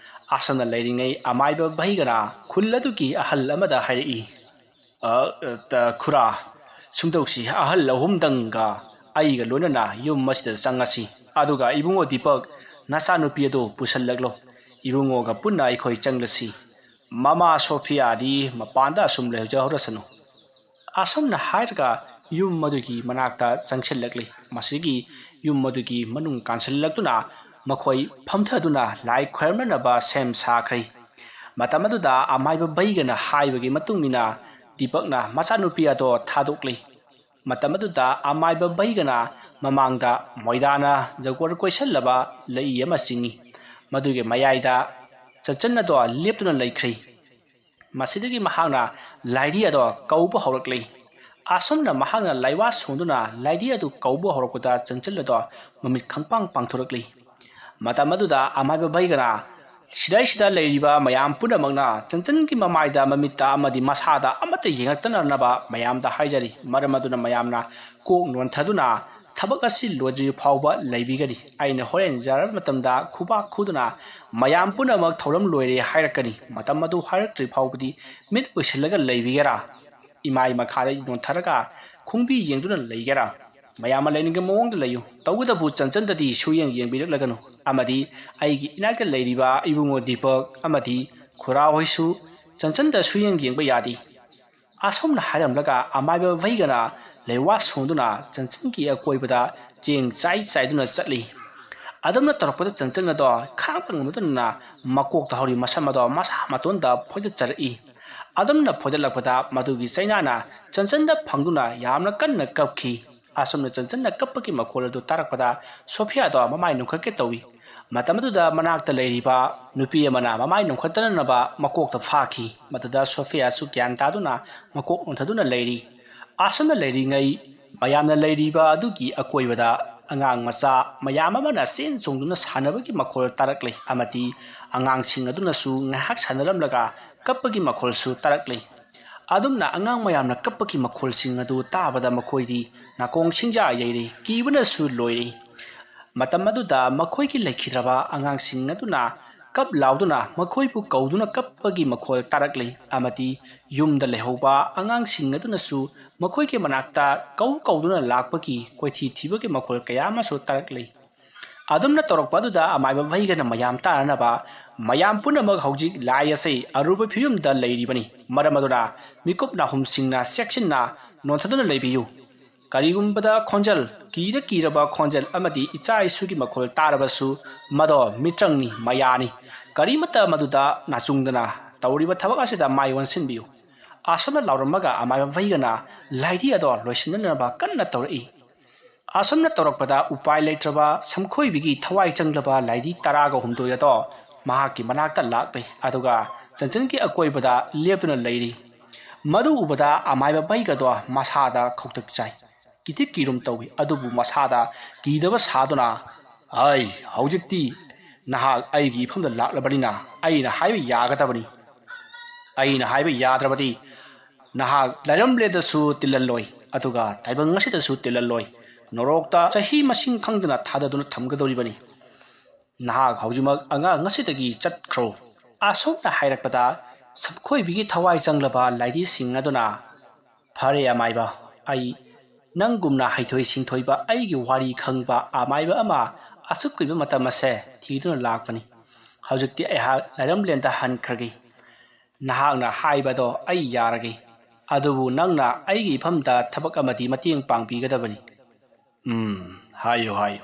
ꯑꯁꯨꯝꯅ ꯂꯩꯔꯤꯉꯩ ꯑꯃꯥꯏꯕ ꯚꯩꯒꯅ ꯈꯨꯜ ꯑꯗꯨꯒꯤ ꯑꯍꯜ ꯑꯃꯗ ꯍꯥꯏꯔꯛꯏ, "ꯑ, ꯑ, ꯇ-, ꯈꯨꯔꯥ, ꯁꯨꯝꯗꯧꯁꯤ, ꯑꯍꯜ ꯑꯍꯨꯝꯗꯪꯒ ꯑꯩꯒ ꯂꯣꯏꯅꯅ ꯌꯨꯝ ꯑꯁꯤꯗ ꯆꯪꯉꯁꯤ꯫ ꯑꯗꯨꯒ ꯏꯕꯨꯡꯉꯣ ꯗꯤꯄꯛ, ꯅꯆꯥꯅꯨꯄꯤ ꯑꯗꯨ ꯄꯨꯁꯜꯂꯛꯂꯣ꯫ ꯏꯕꯨꯡꯉꯣꯒ ꯄꯨꯟꯅ ꯑꯩꯈꯣꯏ ꯆꯪꯂꯁꯤ꯫ ꯃꯃꯥ ꯁꯣꯐꯤꯌꯥꯗꯤ ꯃꯄꯥꯟꯗ ꯑꯁꯨꯝ ꯂꯩꯍꯧꯖꯍꯧꯔꯁꯅꯨ꯫ ꯑꯁꯨꯝꯅ ꯍꯥꯏꯔꯒ ꯌꯨꯝ ꯑꯗꯨꯒꯤ ꯃꯅꯥꯛꯇ ꯆꯪꯁꯤꯜꯂꯛꯂꯤ꯫ ꯃꯁꯤꯒꯤ ꯌꯨꯝ ꯑꯗꯨꯒꯤ ꯃꯅꯨꯡ ꯀꯥꯟꯁꯤꯜꯂꯛꯇꯨꯅ ꯃꯈꯣꯏ ꯐꯝꯊꯗꯨꯅ ꯂꯥꯏ ꯈꯣꯏꯔꯝꯅꯅꯕ ꯁꯦꯝ ꯁꯥꯈ꯭ꯔꯦ꯫ ꯃꯇꯝ ꯑꯗꯨꯗ ꯑꯃꯥꯏꯕ ꯕꯩꯒꯅ ꯍꯥꯏꯕꯒꯤ ꯃꯇꯨꯡ ꯏꯟꯅ ꯗꯤꯄꯛꯅ ꯃꯆꯥꯅꯨꯄꯤ ꯑꯗꯣ ꯊꯥꯗꯣꯛꯂꯤ꯫ ꯃꯇꯝ ꯑꯗꯨꯗ ꯑꯃꯥꯏꯕ ꯕꯩꯒꯅ ꯃꯃꯥꯡꯗ ꯃꯣꯏꯗꯥꯅ ꯖꯒꯣꯔ ꯀꯣꯏꯁꯜꯂꯕ ꯂꯩ ꯑꯃ ꯆꯤꯡꯏ꯫ ꯃꯗꯨꯒꯤ ꯃꯌꯥꯏꯗ ꯆꯟꯆꯟ ꯑꯗꯣ ꯂꯦꯞꯇꯨꯅ ꯂꯩꯈ꯭ꯔꯦ꯫ ꯃꯁꯤꯗꯒꯤ ꯃꯍꯥꯛꯅ ꯂꯥꯏꯙꯤ ꯑꯗꯣ ꯀꯧꯕ ꯍꯧꯔꯛꯂꯤ꯫ ꯑꯁꯨꯝꯅ ꯃꯍꯥꯛꯅ ꯂꯥꯏꯋꯥ ꯁꯣꯟꯗꯨꯅ ꯂꯥꯏꯙꯤ ꯑꯗꯨ ꯀꯧꯕ ꯍꯧꯔꯛꯄꯗ ꯆꯟꯆꯟ ꯑꯗꯣ ꯃꯃꯤꯠ ꯈꯪꯄꯥꯡ ꯄꯥꯡꯊꯣꯔꯛꯂꯤ꯫ ꯃꯇꯝ ꯑꯗꯨꯗ ꯑꯃꯥꯏꯕ ꯕꯩꯒꯅ ꯁꯤꯗꯩꯁꯤꯗ ꯂꯩꯔꯤꯕ ꯃꯌꯥꯝ ꯄꯨꯝꯅꯃꯛꯅ ꯆꯟꯆꯟꯒꯤ ꯃꯃꯥꯏꯗ, ꯃꯃꯤꯠꯇ ꯑꯃꯗꯤ ꯃꯁꯥꯗ ꯑꯃꯠꯇ ꯌꯦꯡꯉꯛꯇꯅꯅꯕ ꯃꯌꯥꯝꯗ ꯍꯥꯏꯖꯔꯤ꯫ ꯃꯔꯝ ꯑꯗꯨꯅ ꯃꯌꯥꯝꯅ ꯀꯣꯛ ꯅꯣꯟꯊꯗꯨꯅ ꯊꯕꯛ ꯑꯁꯤ ꯂꯣꯏꯗ꯭ꯔꯤꯕ ꯐꯥꯎꯕ ꯂꯩꯕꯤꯒꯅꯤ꯫ ꯑꯩꯅ ꯍꯣꯔꯦꯟ ꯌꯥꯔꯕ ꯃꯇꯝꯗ ꯈꯨꯕꯥꯛ ꯈꯨꯗꯨꯅ ꯃꯌꯥꯝ ꯄꯨꯝꯅꯃꯛ ꯊꯧꯔꯝ ꯂꯣꯏꯔꯦ ꯍꯥꯏꯔꯛꯀꯅꯤ꯫ ꯃꯇꯝ ꯑꯗꯨ ꯍꯥꯏꯔꯛꯇ꯭ꯔꯤ ꯐꯥꯎꯕꯗꯤ ꯃꯤꯠ ꯎꯏꯁꯤꯜꯂꯒ ꯂꯩꯕꯤꯒꯦꯔꯥ? ꯏꯃꯥꯏ ꯃꯈꯥꯗ ꯅꯣꯟꯊꯔꯒ ꯈꯣꯡꯕꯤ ꯌꯦꯡꯗꯨꯅ ꯂꯩꯒꯦꯔꯥ? ꯃꯌꯥꯝ ꯑꯃ ꯂꯩꯅꯤꯡꯕ ꯃꯑꯣꯡꯗ ꯂꯩꯌꯨ, ꯇꯧꯕꯇꯕꯨ ꯆꯟꯆꯟꯗꯗꯤ ꯁꯨꯌꯦꯡ ꯌꯦꯡꯕꯤꯔꯛꯂꯒꯅꯨ꯫ ꯑꯃꯗꯤ ꯑꯩꯒꯤ ꯏꯅꯥꯛꯇ ꯂꯩꯔꯤꯕ ꯏꯕꯨꯡꯉꯣ ꯗꯤꯄꯛ ꯑꯃꯗꯤ ꯈꯨꯔꯥ ꯍꯣꯏꯁꯨ ꯆꯟꯆꯟꯗ ꯁꯨꯌꯦꯡ ꯌꯦꯡꯕ ꯌꯥꯗꯦ꯫ ꯑꯁꯨꯝꯅ ꯍꯥꯏꯔꯝꯂꯒ ꯑꯃꯥꯏꯕ ꯚꯩꯒꯅ ꯂꯩꯋꯥ ꯁꯣꯟꯗꯨꯅ ꯆꯟꯆꯟꯒꯤ ꯑꯀꯣꯏꯕꯗ ꯆꯦꯡ ꯆꯥꯏ ꯆꯥꯏꯗꯨꯅ ꯆꯠꯂꯤ꯫ ꯑꯗꯨꯝꯅ ꯇꯧꯔꯛꯄꯗ ꯆꯟꯆꯟ ꯑꯗꯣ ꯈꯥꯡꯕ ꯉꯝꯗꯗꯅ ꯃꯀꯣꯛꯇ ꯍꯧꯔꯤ ꯃꯁꯝ ꯑꯗꯣ ꯃꯁꯥ ꯃꯇꯣꯟꯗ ꯐꯣꯏꯗꯠꯆꯔꯛꯏ꯫ ꯑꯗꯨꯝꯅ ꯐꯣꯏꯗꯠꯂꯛꯄꯗ ꯃꯗꯨꯒꯤ ꯆꯩꯅꯥꯅ ꯆꯟꯆꯟꯗ ꯐꯪꯗꯨꯅ ꯌꯥꯝꯅ ꯀꯟꯅ ꯀꯞꯈꯤ꯫ ꯑꯁꯨꯝꯅ ꯆꯟꯆꯟꯅ ꯀꯞꯄꯒꯤ ꯃꯈꯣꯜ ꯑꯗꯨ ꯇꯥꯔꯛꯄꯗ ꯁꯣꯐꯤꯌꯥꯗꯣ ꯃꯃꯥꯏ ꯅꯣꯟꯈꯠꯀꯦ ꯇꯧꯏ꯫ ꯃꯇꯝ ꯑꯗꯨꯗ ꯃꯅꯥꯛꯇ ꯂꯩꯔꯤꯕ ꯅꯨꯄꯤ ꯑꯃꯅ ꯃꯃꯥꯏ ꯅꯣꯟꯈꯠꯇꯅꯅꯕ ꯃꯀꯣꯛꯇ ꯐꯥꯈꯤ꯫ ꯃꯗꯨꯗ ꯁꯣꯐꯤꯌꯥꯁꯨ ꯒ꯭ꯌꯥꯟ ꯇꯥꯗꯨꯅ ꯃꯀꯣꯛ ꯅꯣꯟꯊꯗꯨꯅ ꯂꯩꯔꯤ꯫ ꯑꯁꯨꯝꯅ ꯂꯩꯔꯤꯉꯩ ꯃꯌꯥꯝꯅ ꯂꯩꯔꯤꯕ ꯑꯗꯨꯒꯤ ꯑꯀꯣꯏꯕꯗ ꯑꯉꯥꯡ ꯃꯆꯥ ꯃꯌꯥꯝ ꯑꯃꯅ ꯆꯦꯟ ꯆꯣꯡꯗꯨꯅ ꯁꯥꯟꯅꯕꯒꯤ ꯃꯈꯣꯜ ꯇꯥꯔꯛꯂꯤ꯫ ꯑꯃꯗꯤ ꯑꯉꯥꯡꯁꯤꯡ ꯑꯗꯨꯅꯁꯨ ꯉꯥꯏꯍꯥꯛ ꯁꯥꯟꯅꯔꯝꯂꯒ ꯀꯞꯄꯒꯤ ꯃꯈꯣꯜꯁꯨ ꯇꯥꯔꯛꯂꯤ꯫ ꯑꯗꯨꯝꯅ ꯑꯉꯥꯡ ꯃꯌꯥꯝꯅ ꯀꯞꯄꯒꯤ ꯃꯈꯣꯜꯁꯤꯡ ꯑꯗꯨ ꯇꯥꯕꯗ ꯃꯈꯣꯏꯗꯤ ꯅꯥꯀꯣꯡ ꯁꯤꯡꯖꯥ ꯌꯩꯔꯤ, ꯀꯤꯕꯅꯁꯨ ꯂꯣꯏꯔꯤ꯫ ꯃꯇꯝ ꯑꯗꯨꯗ ꯃꯈꯣꯏꯒꯤ ꯂꯩꯈꯤꯗ꯭ꯔꯕ ꯑꯉꯥꯡꯁꯤꯡ ꯑꯗꯨꯅ ꯀꯞ ꯂꯥꯎꯗꯨꯅ ꯃꯈꯣꯏꯕꯨ ꯀꯧꯗꯨꯅ ꯀꯞꯄꯒꯤ ꯃꯈꯣꯜ ꯇꯥꯔꯛꯂꯤ, ꯑꯃꯗꯤ ꯌꯨꯝꯗ ꯂꯩꯍꯧꯕ ꯑꯉꯥꯡꯁꯤꯡ ꯑꯗꯨꯅꯁꯨ ꯃꯈꯣꯏꯒꯤ ꯃꯅꯥꯛꯇ ꯀꯧ ꯀꯧꯗꯨꯅ ꯂꯥꯛꯄꯒꯤ ꯀꯣꯏꯊꯤ ꯊꯤꯕꯒꯤ ꯃꯈꯣꯜ ꯀꯌꯥ ꯑꯃꯁꯨ ꯇꯥꯔꯛꯂꯤ꯫ ꯑꯗꯨꯝꯅ ꯇꯧꯔꯛꯄ ꯑꯗꯨꯗ ꯑꯃꯥꯏꯕ ꯚꯩꯒꯅ ꯃꯌꯥꯝ ꯇꯥꯅꯅꯕ, "ꯃꯌꯥꯝ ꯄꯨꯝꯅꯃꯛ ꯍꯧꯖꯤꯛ ꯂꯥꯏ ꯑꯁꯤ ꯑꯔꯨꯕ ꯐꯤꯕꯝꯗ ꯂꯩꯔꯤꯕꯅꯤ, ꯃꯔꯝ ꯑꯗꯨꯅ ꯃꯤꯀꯨꯞ ꯅꯥꯍꯨꯝꯁꯤꯡꯅ ꯆꯦꯛꯁꯤꯟꯅ ꯅꯣꯟꯊꯗꯨꯅ ꯂꯩꯕꯤꯌꯨ꯫ ꯀꯔꯤꯒꯨꯝꯕꯗ ꯈꯣꯟꯖꯦꯜ, ꯀꯤꯔ ꯀꯤꯔꯕ ꯈꯣꯟꯖꯦꯜ ꯑꯃꯗꯤ ꯏꯆꯥ ꯏꯁꯨꯒꯤ ꯃꯈꯣꯜ ꯇꯥꯔꯕꯁꯨ, ꯃꯗꯣ ꯃꯤꯇ꯭ꯔꯪꯅꯤ, ꯃꯌꯥꯅꯤ꯫ ꯀꯔꯤꯃꯠꯇ ꯃꯗꯨꯗ ꯅꯥꯆꯨꯡꯗꯅ ꯇꯧꯔꯤꯕ ꯊꯕꯛ ꯑꯁꯤꯗ ꯃꯥꯏ ꯑꯣꯟꯁꯤꯟꯕꯤꯌꯨ"꯫ ꯑꯁꯨꯝꯅ ꯂꯥꯎꯔꯝꯃꯒ ꯑꯃꯥꯏꯕ ꯚꯩꯒꯅ ꯂꯥꯏꯙꯤ ꯑꯗꯣ ꯂꯣꯏꯁꯤꯟꯅꯅꯕ ꯀꯟꯅ ꯇꯧꯔꯛꯏ꯫ ꯑꯁꯨꯝꯅ ꯇꯧꯔꯛꯄꯗ ꯎꯄꯥꯏ ꯂꯩꯇ꯭ꯔꯕ ꯁꯝꯈꯣꯏꯕꯤꯒꯤ ꯊꯋꯥꯏ ꯆꯪꯂꯕ ꯂꯥꯏꯙꯤ ꯇꯔꯥꯒ ꯍꯨꯝꯗꯣꯏ ꯑꯗꯣ ꯃꯍꯥꯛꯀꯤ ꯃꯅꯥꯛꯇ ꯂꯥꯛꯂꯦ, ꯑꯗꯨꯒ ꯆꯟꯆꯟꯒꯤ ꯑꯀꯣꯏꯕꯗ ꯂꯦꯞꯇꯨꯅ ꯂꯩꯔꯤ꯫ ꯃꯗꯨ ꯎꯕꯗ ꯑꯃꯥꯏꯕ ꯚꯩꯒꯗꯣ ꯃꯁꯥꯗ ꯈꯧꯇꯛ ꯆꯥꯏ, ꯀꯤꯊꯤꯛ ꯀꯤꯔꯨꯝ ꯇꯧꯏ, ꯑꯗꯨꯕꯨ ꯃꯁꯥꯗ ꯀꯤꯗꯕ ꯁꯥꯗꯨꯅ, "ꯑꯩ ꯍꯧꯖꯤꯛꯇꯤ ꯅꯍꯥꯛ ꯑꯩꯒꯤ ꯏꯐꯝꯗ ꯂꯥꯛꯂꯕꯅꯤꯅ ꯑꯩꯅ ꯍꯥꯏꯕ ꯌꯥꯒꯗꯕꯅꯤ꯫ ꯑꯩꯅ ꯍꯥꯏꯕ ꯌꯥꯗ꯭ꯔꯕꯗꯤ ꯅꯍꯥꯛ ꯂꯥꯏꯔꯝꯂꯦꯟꯗꯁꯨ ꯇꯤꯜꯂꯜꯂꯣꯏ, ꯑꯗꯨꯒ ꯇꯥꯏꯕꯪ ꯑꯁꯤꯗꯁꯨ ꯇꯤꯜꯂꯜꯂꯣꯏ꯫ ꯅꯣꯔꯣꯛꯇ ꯆꯍꯤ ꯃꯁꯤꯡ ꯈꯪꯗꯅ ꯊꯥꯗꯗꯨꯅ ꯊꯝꯒꯗꯧꯔꯤꯕꯅꯤ꯫ ꯅꯍꯥꯛ ꯍꯧꯖꯤꯛꯃꯛ ꯑꯉꯥꯡ ꯑꯁꯤꯗꯒꯤ ꯆꯠꯈ꯭ꯔꯣ"꯫ ꯑꯁꯨꯝꯅ ꯍꯥꯏꯔꯛꯄꯗ ꯁꯝꯈꯣꯏꯕꯤꯒꯤ ꯊꯋꯥꯏ ꯆꯪꯂꯕ ꯂꯥꯏꯙꯤꯁꯤꯡ ꯑꯗꯨꯅ, "ꯐꯔꯦ ꯑꯃꯥꯏꯕ, ꯑꯩ ꯅꯪꯒꯨꯝꯅ ꯍꯩꯊꯣꯏ ꯁꯤꯡꯊꯣꯏꯕ ꯑꯩꯒꯤ ꯋꯥꯔꯤ ꯈꯪꯕ ꯑꯃꯥꯏꯕ ꯑꯃ ꯑꯁꯨꯛ ꯀꯨꯏꯕ ꯃꯇꯝ ꯑꯁꯦ ꯊꯤꯗꯨꯅ ꯂꯥꯛꯄꯅꯤ꯫ ꯍꯧꯖꯤꯛꯇꯤ ꯑꯩꯍꯥꯛ ꯂꯥꯏꯔꯝꯂꯦꯟꯗ ꯍꯟꯈ꯭ꯔꯒꯦ꯫ ꯅꯍꯥꯛꯅ ꯍꯥꯏꯕꯗꯣ ꯑꯩ ꯌꯥꯔꯒꯦ꯫ ꯑꯗꯨꯕꯨ ꯅꯪꯅ ꯑꯩꯒꯤ ꯏꯐꯝꯗ ꯊꯕꯛ ꯑꯃꯗꯤ ꯃꯇꯦꯡ ꯄꯥꯡꯕꯤꯒꯗꯕꯅꯤ"꯫ "ꯎꯝ, ꯍꯥꯏꯌꯨ, ꯍꯥꯏꯌꯨ꯫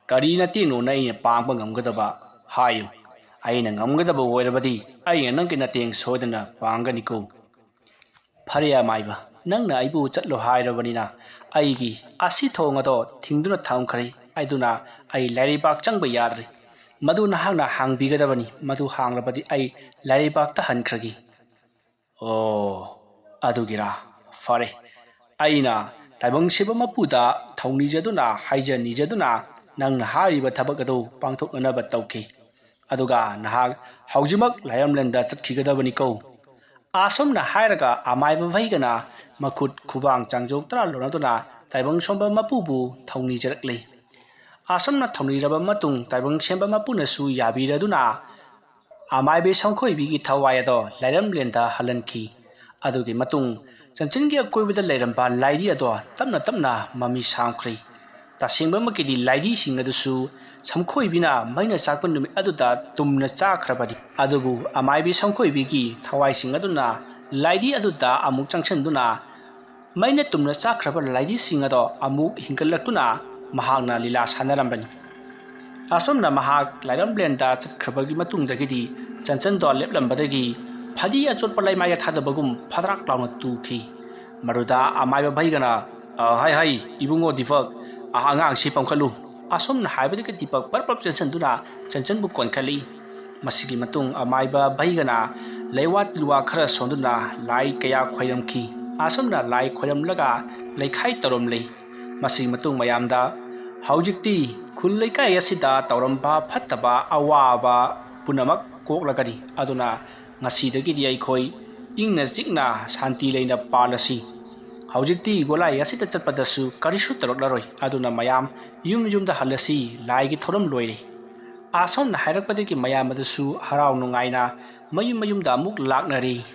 ꯀꯔꯤ ꯃꯇꯦꯡꯅꯣ ꯅꯪ ꯑꯩꯅ ꯄꯥꯡꯕ ꯉꯝꯒꯗꯕ? ꯍꯥꯏꯌꯨ꯫ ꯑꯩꯅ ꯉꯝꯒꯗꯕ ꯑꯣꯏꯔꯕꯗꯤ ꯑꯩꯅ ꯅꯪꯒꯤ ꯃꯇꯦꯡ ꯁꯣꯏꯗꯅ ꯄꯥꯡꯒꯅꯤꯀꯣ"꯫ "ꯐꯔꯦ ꯑꯃꯥꯏꯕ, ꯅꯪꯅ ꯑꯩꯕꯨ ꯆꯠꯂꯣ ꯍꯥꯏꯔꯕꯅꯤꯅ ꯑꯩꯒꯤ ꯑꯁꯤ ꯊꯣꯡ ꯑꯗꯣ ꯊꯤꯡꯗꯨꯅ ꯊꯝꯈ꯭ꯔꯦ꯫ ꯑꯗꯨꯅ ꯑꯩ ꯂꯥꯏꯔꯩꯕꯥꯛ ꯆꯪꯕ ꯌꯥꯗ꯭ꯔꯦ꯫ ꯃꯗꯨ ꯅꯍꯥꯛꯅ ꯍꯥꯡꯕꯤꯒꯗꯕꯅꯤ꯫ ꯃꯗꯨ ꯍꯥꯡꯂꯕꯗꯤ ꯑꯩ ꯂꯥꯏꯔꯩꯕꯥꯛꯇ ꯍꯟꯈ꯭ꯔꯒꯦ"꯫ "ꯑꯣ, ꯑꯗꯨꯒꯤꯔꯥ? ꯐꯔꯦ꯫ ꯑꯩꯅ ꯇꯥꯏꯕꯪ ꯁꯦꯝꯕ ꯃꯄꯨꯗ ꯊꯧꯅꯤꯖꯗꯨꯅ, ꯍꯥꯏꯖ ꯅꯤꯖꯗꯨꯅ ꯅꯪꯅ ꯍꯥꯏꯔꯤꯕ ꯊꯕꯛ ꯑꯗꯨ ꯄꯥꯡꯊꯣꯛꯅꯅꯕ ꯇꯧꯈꯤ꯫ ꯑꯗꯨꯒ ꯅꯍꯥꯛ ꯍꯧꯖꯤꯛꯃꯛ ꯂꯥꯏꯔꯝꯂꯦꯟꯗ ꯆꯠꯈꯤꯒꯗꯕꯅꯤꯀꯣ"꯫ ꯑꯁꯨꯝꯅ ꯍꯥꯏꯔꯒ ꯑꯃꯥꯏꯕ ꯚꯩꯒꯅ ꯃꯈꯨꯠ ꯈꯨꯕꯥꯡ ꯆꯥꯡꯖꯣꯛ ꯇꯔꯥ ꯂꯣꯟꯅꯗꯨꯅ ꯇꯥꯏꯕꯪ ꯁꯦꯝꯕ ꯃꯄꯨꯕꯨ ꯊꯧꯅꯤꯖꯔꯛꯂꯤ꯫ ꯑꯁꯨꯝꯅ ꯊꯧꯅꯤꯔꯕ ꯃꯇꯨꯡ ꯇꯥꯏꯕꯪ ꯁꯦꯝꯕ ꯃꯄꯨꯅꯁꯨ ꯌꯥꯕꯤꯔꯗꯨꯅ ꯑꯃꯥꯏꯕꯤ ꯁꯝꯈꯣꯏꯕꯤꯒꯤ ꯊꯋꯥꯏ ꯑꯗꯣ ꯂꯥꯏꯔꯝꯂꯦꯟꯗ ꯍꯜꯍꯟꯈꯤ꯫ ꯑꯗꯨꯒꯤ ꯃꯇꯨꯡ ꯆꯟꯆꯟꯒꯤ ꯑꯀꯣꯏꯕꯗ ꯂꯩꯔꯝꯕ ꯂꯥꯏꯙꯤ ꯑꯗꯣ ꯇꯞꯅ ꯇꯞꯅ ꯃꯃꯤ ꯁꯥꯝꯈ꯭ꯔꯦ꯫ ꯇꯁꯦꯡꯕꯃꯛꯀꯤꯗꯤ ꯂꯥꯏꯙꯤꯁꯤꯡ ꯑꯗꯨꯁꯨ ꯁꯝꯈꯣꯏꯕꯤꯅ ꯃꯩꯅ ꯆꯥꯛꯄ ꯅꯨꯃꯤꯠ ꯑꯗꯨꯗ ꯇꯨꯝꯅ ꯆꯥꯈ꯭ꯔꯕꯅꯤ꯫ ꯑꯗꯨꯕꯨ ꯑꯃꯥꯏꯕꯤ ꯁꯝꯈꯣꯏꯕꯤꯒꯤ ꯊꯋꯥꯏꯁꯤꯡ ꯑꯗꯨꯅ ꯂꯥꯏꯙꯤ ꯑꯗꯨꯗ ꯑꯃꯨꯛ ꯆꯪꯁꯤꯟꯗꯨꯅ ꯃꯩꯅ ꯇꯨꯝꯅ ꯆꯥꯈ꯭ꯔꯕ ꯂꯥꯏꯙꯤꯁꯤꯡ ꯑꯗꯣ ꯑꯃꯨꯛ ꯍꯤꯡꯒꯠꯂꯛꯇꯨꯅ ꯃꯍꯥꯛꯅ ꯂꯤꯂꯥ ꯁꯥꯟꯅꯔꯝꯕꯅꯤ꯫ ꯑꯁꯨꯝꯅ ꯃꯍꯥꯛ ꯂꯥꯏꯔꯝꯂꯦꯟꯗ ꯆꯠꯈ꯭ꯔꯕꯒꯤ ꯃꯇꯨꯡꯗꯒꯤꯗꯤ ꯆꯟꯆꯟꯗꯣ ꯂꯦꯞꯂꯝꯕꯗꯒꯤ ꯐꯗꯤ ꯑꯆꯣꯠꯄ ꯂꯩꯃꯥꯏꯗ ꯊꯥꯗꯕꯒꯨꯝ ꯐꯗ꯭ꯔꯥꯛ ꯂꯥꯎꯅ ꯇꯨꯈꯤ꯫ ꯃꯗꯨꯗ ꯑꯃꯥꯏꯕ ꯚꯩꯒꯅ, "ꯑ, ꯍꯩ ꯍꯩ, ꯏꯕꯨꯡꯉꯣ ꯗꯤꯄꯛ, ꯑ, ꯑꯉꯥꯡꯁꯤ ꯄꯝꯈꯠꯂꯨ"꯫ ꯑꯁꯨꯝꯅ ꯍꯥꯏꯕꯗꯒꯤ ꯗꯤꯄꯛ ꯄꯔꯞ ꯄꯔꯞ ꯆꯦꯟꯁꯤꯟꯗꯨꯅ ꯆꯟꯆꯟꯕꯨ ꯀꯣꯟꯈꯠꯂꯤ꯫ ꯃꯁꯤꯒꯤ ꯃꯇꯨꯡ ꯑꯃꯥꯏꯕ ꯚꯩꯒꯅ ꯂꯩꯋꯥ ꯇꯤꯜꯋꯥ ꯈꯔ ꯁꯣꯟꯗꯨꯅ ꯂꯥꯏ ꯀꯌꯥ ꯈꯣꯏꯔꯝꯈꯤ꯫ ꯑꯁꯨꯝꯅ ꯂꯥꯏ ꯈꯣꯏꯔꯝꯂꯒ ꯂꯩꯈꯥꯏ ꯇꯧꯔꯝꯂꯤ꯫ ꯃꯁꯤꯒꯤ ꯃꯇꯨꯡ ꯃꯌꯥꯝꯗ, "ꯍꯧꯖꯤꯛꯇꯤ ꯈꯨꯜ ꯂꯩꯀꯥꯏ ꯑꯁꯤꯗ ꯇꯧꯔꯝꯕ ꯐꯠꯇꯕ ꯑꯋꯥꯕ ꯄꯨꯝꯅꯃꯛ ꯀꯣꯛꯂꯒꯅꯤ꯫ ꯑꯗꯨꯅ ꯉꯁꯤꯗꯒꯤꯗꯤ ꯑꯩꯈꯣꯏ ꯏꯪꯅ ꯆꯤꯛꯅ ꯁꯥꯟꯇꯤ ꯂꯩꯅ ꯄꯥꯜꯂꯁꯤ꯫ ꯍꯧꯖꯤꯛꯇꯤ ꯒꯣꯂꯥꯏ ꯑꯁꯤꯗ ꯆꯠꯄꯗꯁꯨ ꯀꯔꯤꯁꯨ ꯇꯧꯔꯛꯂꯔꯣꯏ꯫ ꯑꯗꯨꯅ ꯃꯌꯥꯝ ꯌꯨꯝ ꯌꯨꯝꯗ ꯍꯜꯂꯁꯤ, ꯂꯥꯏꯒꯤ ꯊꯧꯔꯝ ꯂꯣꯏꯔꯦ"꯫ ꯑꯁꯨꯝꯅ ꯍꯥꯏꯔꯛꯄꯗꯒꯤ ꯃꯌꯥꯝ ꯑꯗꯨꯁꯨ ꯍꯔꯥꯎ ꯅꯨꯡꯉꯥꯏꯅ ꯃꯌꯨꯝ ꯃꯌꯨꯝꯗ ꯑꯃꯨꯛ ꯂꯥꯛꯅꯔꯤ꯫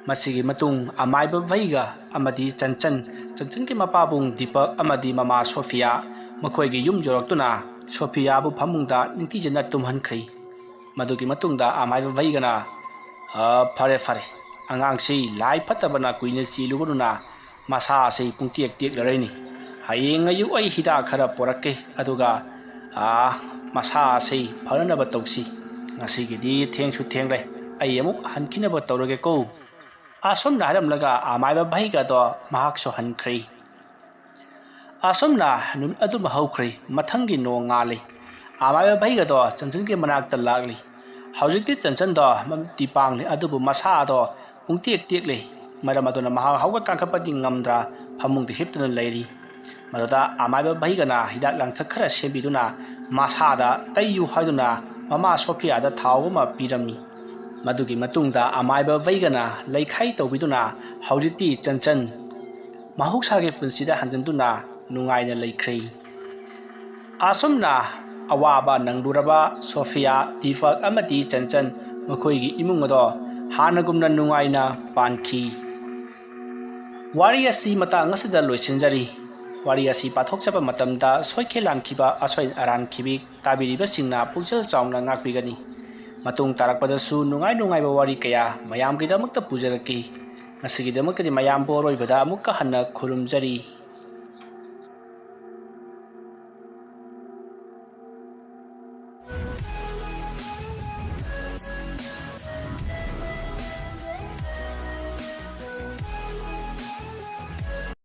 ꯃꯁꯤꯒꯤ ꯃꯇꯨꯡ ꯑꯃꯥꯏꯕ ꯚꯩꯒ ꯑꯃꯗꯤ ꯆꯟꯆꯟ, ꯆꯟꯆꯟꯒꯤ ꯃꯄꯥꯕꯨꯡ ꯗꯤꯄꯛ ꯑꯃꯗꯤ ꯃꯃꯥ ꯁꯣꯐꯤꯌꯥ ꯃꯈꯣꯏꯒꯤ ꯌꯨꯝ ꯌꯧꯔꯛꯇꯨꯅ ꯁꯣꯐꯤꯌꯥꯕꯨ ꯐꯃꯨꯡꯗ ꯅꯤꯡꯊꯤꯖꯅ ꯇꯨꯝꯍꯟꯈ꯭ꯔꯦ꯫ ꯃꯗꯨꯒꯤ ꯃꯇꯨꯡꯗ ꯑꯃꯥꯏꯕ ꯚꯩꯒꯅ, "ꯑ, ꯐꯔꯦ, ꯐꯔꯦ, ꯑꯉꯥꯡꯁꯤ ꯂꯥꯏ ꯐꯠꯇꯕꯅ ꯀꯨꯏꯅ ꯆꯦꯜꯂꯨꯒꯅꯨꯅ ꯃꯁꯥ ꯑꯁꯤ ꯄꯨꯡꯇꯦꯛ ꯇꯦꯛꯂꯔꯣꯏꯅꯤ꯫ ꯍꯌꯦꯡ ꯑꯌꯨꯛ ꯑꯩ ꯍꯤꯗꯥꯛ ꯈꯔ ꯄꯣꯔꯛꯀꯦ, ꯑꯗꯨꯒ, ꯑ, ꯃꯁꯥ ꯑꯁꯤ ꯐꯅꯅꯕ ꯇꯧꯁꯤ꯫ ꯉꯁꯤꯒꯤꯗꯤ ꯊꯦꯡꯁꯨ ꯊꯦꯡꯂꯦ, ꯑꯩ ꯑꯃꯨꯛ ꯍꯟꯈꯤꯅꯕ ꯇꯧꯔꯒꯦꯀꯣ"꯫ ꯑꯁꯨꯝꯅ ꯍꯥꯏꯔꯝꯂꯒ ꯑꯃꯥꯏꯕ ꯚꯩꯒꯗꯣ ꯃꯍꯥꯛꯁꯨ ꯍꯟꯈ꯭ꯔꯦ꯫ ꯑꯁꯨꯝꯅ ꯅꯨꯃꯤꯠ ꯑꯗꯨꯃ ꯍꯧꯈ꯭ꯔꯦ꯫ ꯃꯊꯪꯒꯤ ꯅꯣꯡꯉꯥꯜꯂꯤ꯫ ꯑꯃꯥꯏꯕ ꯚꯩꯒꯗꯣ ꯆꯟꯆꯟꯒꯤ ꯃꯅꯥꯛꯇ ꯂꯥꯛꯂꯤ꯫ ꯍꯧꯖꯤꯛꯇꯤ ꯆꯟꯆꯟꯗꯣ ꯃꯃꯤꯠꯇꯤ ꯄꯥꯡꯂꯤ, ꯑꯗꯨꯕꯨ ꯃꯁꯥꯗꯣ ꯄꯨꯡꯇꯦꯛ ꯇꯦꯛꯂꯤ꯫ ꯃꯔꯝ ꯑꯗꯨꯅ ꯃꯍꯥꯛ ꯍꯧꯒꯠ ꯀꯥꯡꯈꯠꯄꯗꯤ ꯉꯝꯗ꯭ꯔꯥ ꯐꯃꯨꯡꯗ ꯍꯤꯞꯇꯨꯅ ꯂꯩꯔꯤ꯫ ꯃꯗꯨꯗ ꯑꯃꯥꯏꯕ ꯚꯩꯒꯅ ꯍꯤꯗꯥꯛ ꯂꯥꯡꯊꯛ ꯈꯔ ꯁꯦꯝꯕꯤꯗꯨꯅ ꯃꯁꯥꯗ ꯇꯩꯌꯨ ꯍꯥꯏꯗꯨꯅ ꯃꯃꯥ ꯁꯣꯐꯤꯌꯥꯗ ꯊꯥꯎ ꯑꯃ ꯄꯤꯔꯝꯃꯤ꯫ ꯃꯗꯨꯒꯤ ꯃꯇꯨꯡꯗ ꯑꯃꯥꯏꯕ ꯚꯩꯒꯅ ꯂꯩꯈꯥꯏ ꯇꯧꯕꯤꯗꯨꯅ ꯍꯧꯖꯤꯛꯇꯤ ꯆꯟꯆꯟ ꯃꯍꯧꯁꯥꯒꯤ ꯄꯨꯟꯁꯤꯗ ꯍꯟꯖꯤꯟꯗꯨꯅ ꯅꯨꯡꯉꯥꯏꯅ ꯂꯩꯈ꯭ꯔꯦ꯫ ꯑꯁꯨꯝꯅ ꯑꯋꯥꯕ ꯅꯪꯂꯨꯔꯕ ꯁꯣꯐꯤꯌꯥ, ꯗꯤꯄꯛ ꯑꯃꯗꯤ ꯆꯟꯆꯟ ꯃꯈꯣꯏꯒꯤ ꯏꯃꯨꯡ ꯑꯗꯣ ꯍꯥꯟꯅꯒꯨꯝꯅ ꯅꯨꯡꯉꯥꯏꯅ ꯄꯥꯟꯈꯤ꯫ ꯋꯥꯔꯤ ꯑꯁꯤ ꯃꯇꯥꯡ ꯑꯁꯤꯗ ꯂꯣꯏꯁꯤꯟꯖꯔꯤ꯫ ꯋꯥꯔꯤ ꯑꯁꯤ ꯄꯥꯊꯣꯛꯆꯕ ꯃꯇꯝꯗ ꯁꯣꯏꯈꯤ ꯂꯥꯟꯈꯤꯕ, ꯑꯁꯣꯏ ꯑꯔꯥꯟ ꯈꯤꯕꯤ ꯇꯥꯕꯤꯔꯤꯕꯁꯤꯡꯅ ꯄꯨꯛꯆꯦꯜ ꯆꯥꯎꯅ ꯉꯥꯛꯄꯤꯒꯅꯤ꯫ ꯃꯇꯨꯡ ꯇꯥꯔꯛꯄꯗꯁꯨ ꯅꯨꯡꯉꯥꯏ ꯅꯨꯡꯉꯥꯏꯕ ꯋꯥꯔꯤ ꯀꯌꯥ ꯃꯌꯥꯝꯒꯤꯗꯃꯛꯇ ꯄꯨꯖꯔꯛꯀꯦ꯫ ꯉꯁꯤꯒꯤꯗꯃꯛꯇꯗꯤ ꯃꯌꯥꯝꯕꯨ ꯑꯔꯣꯏꯕꯗ ꯑꯃꯨꯛꯀ ꯍꯟꯅ ꯈꯨꯔꯨꯝꯖꯔꯤ꯫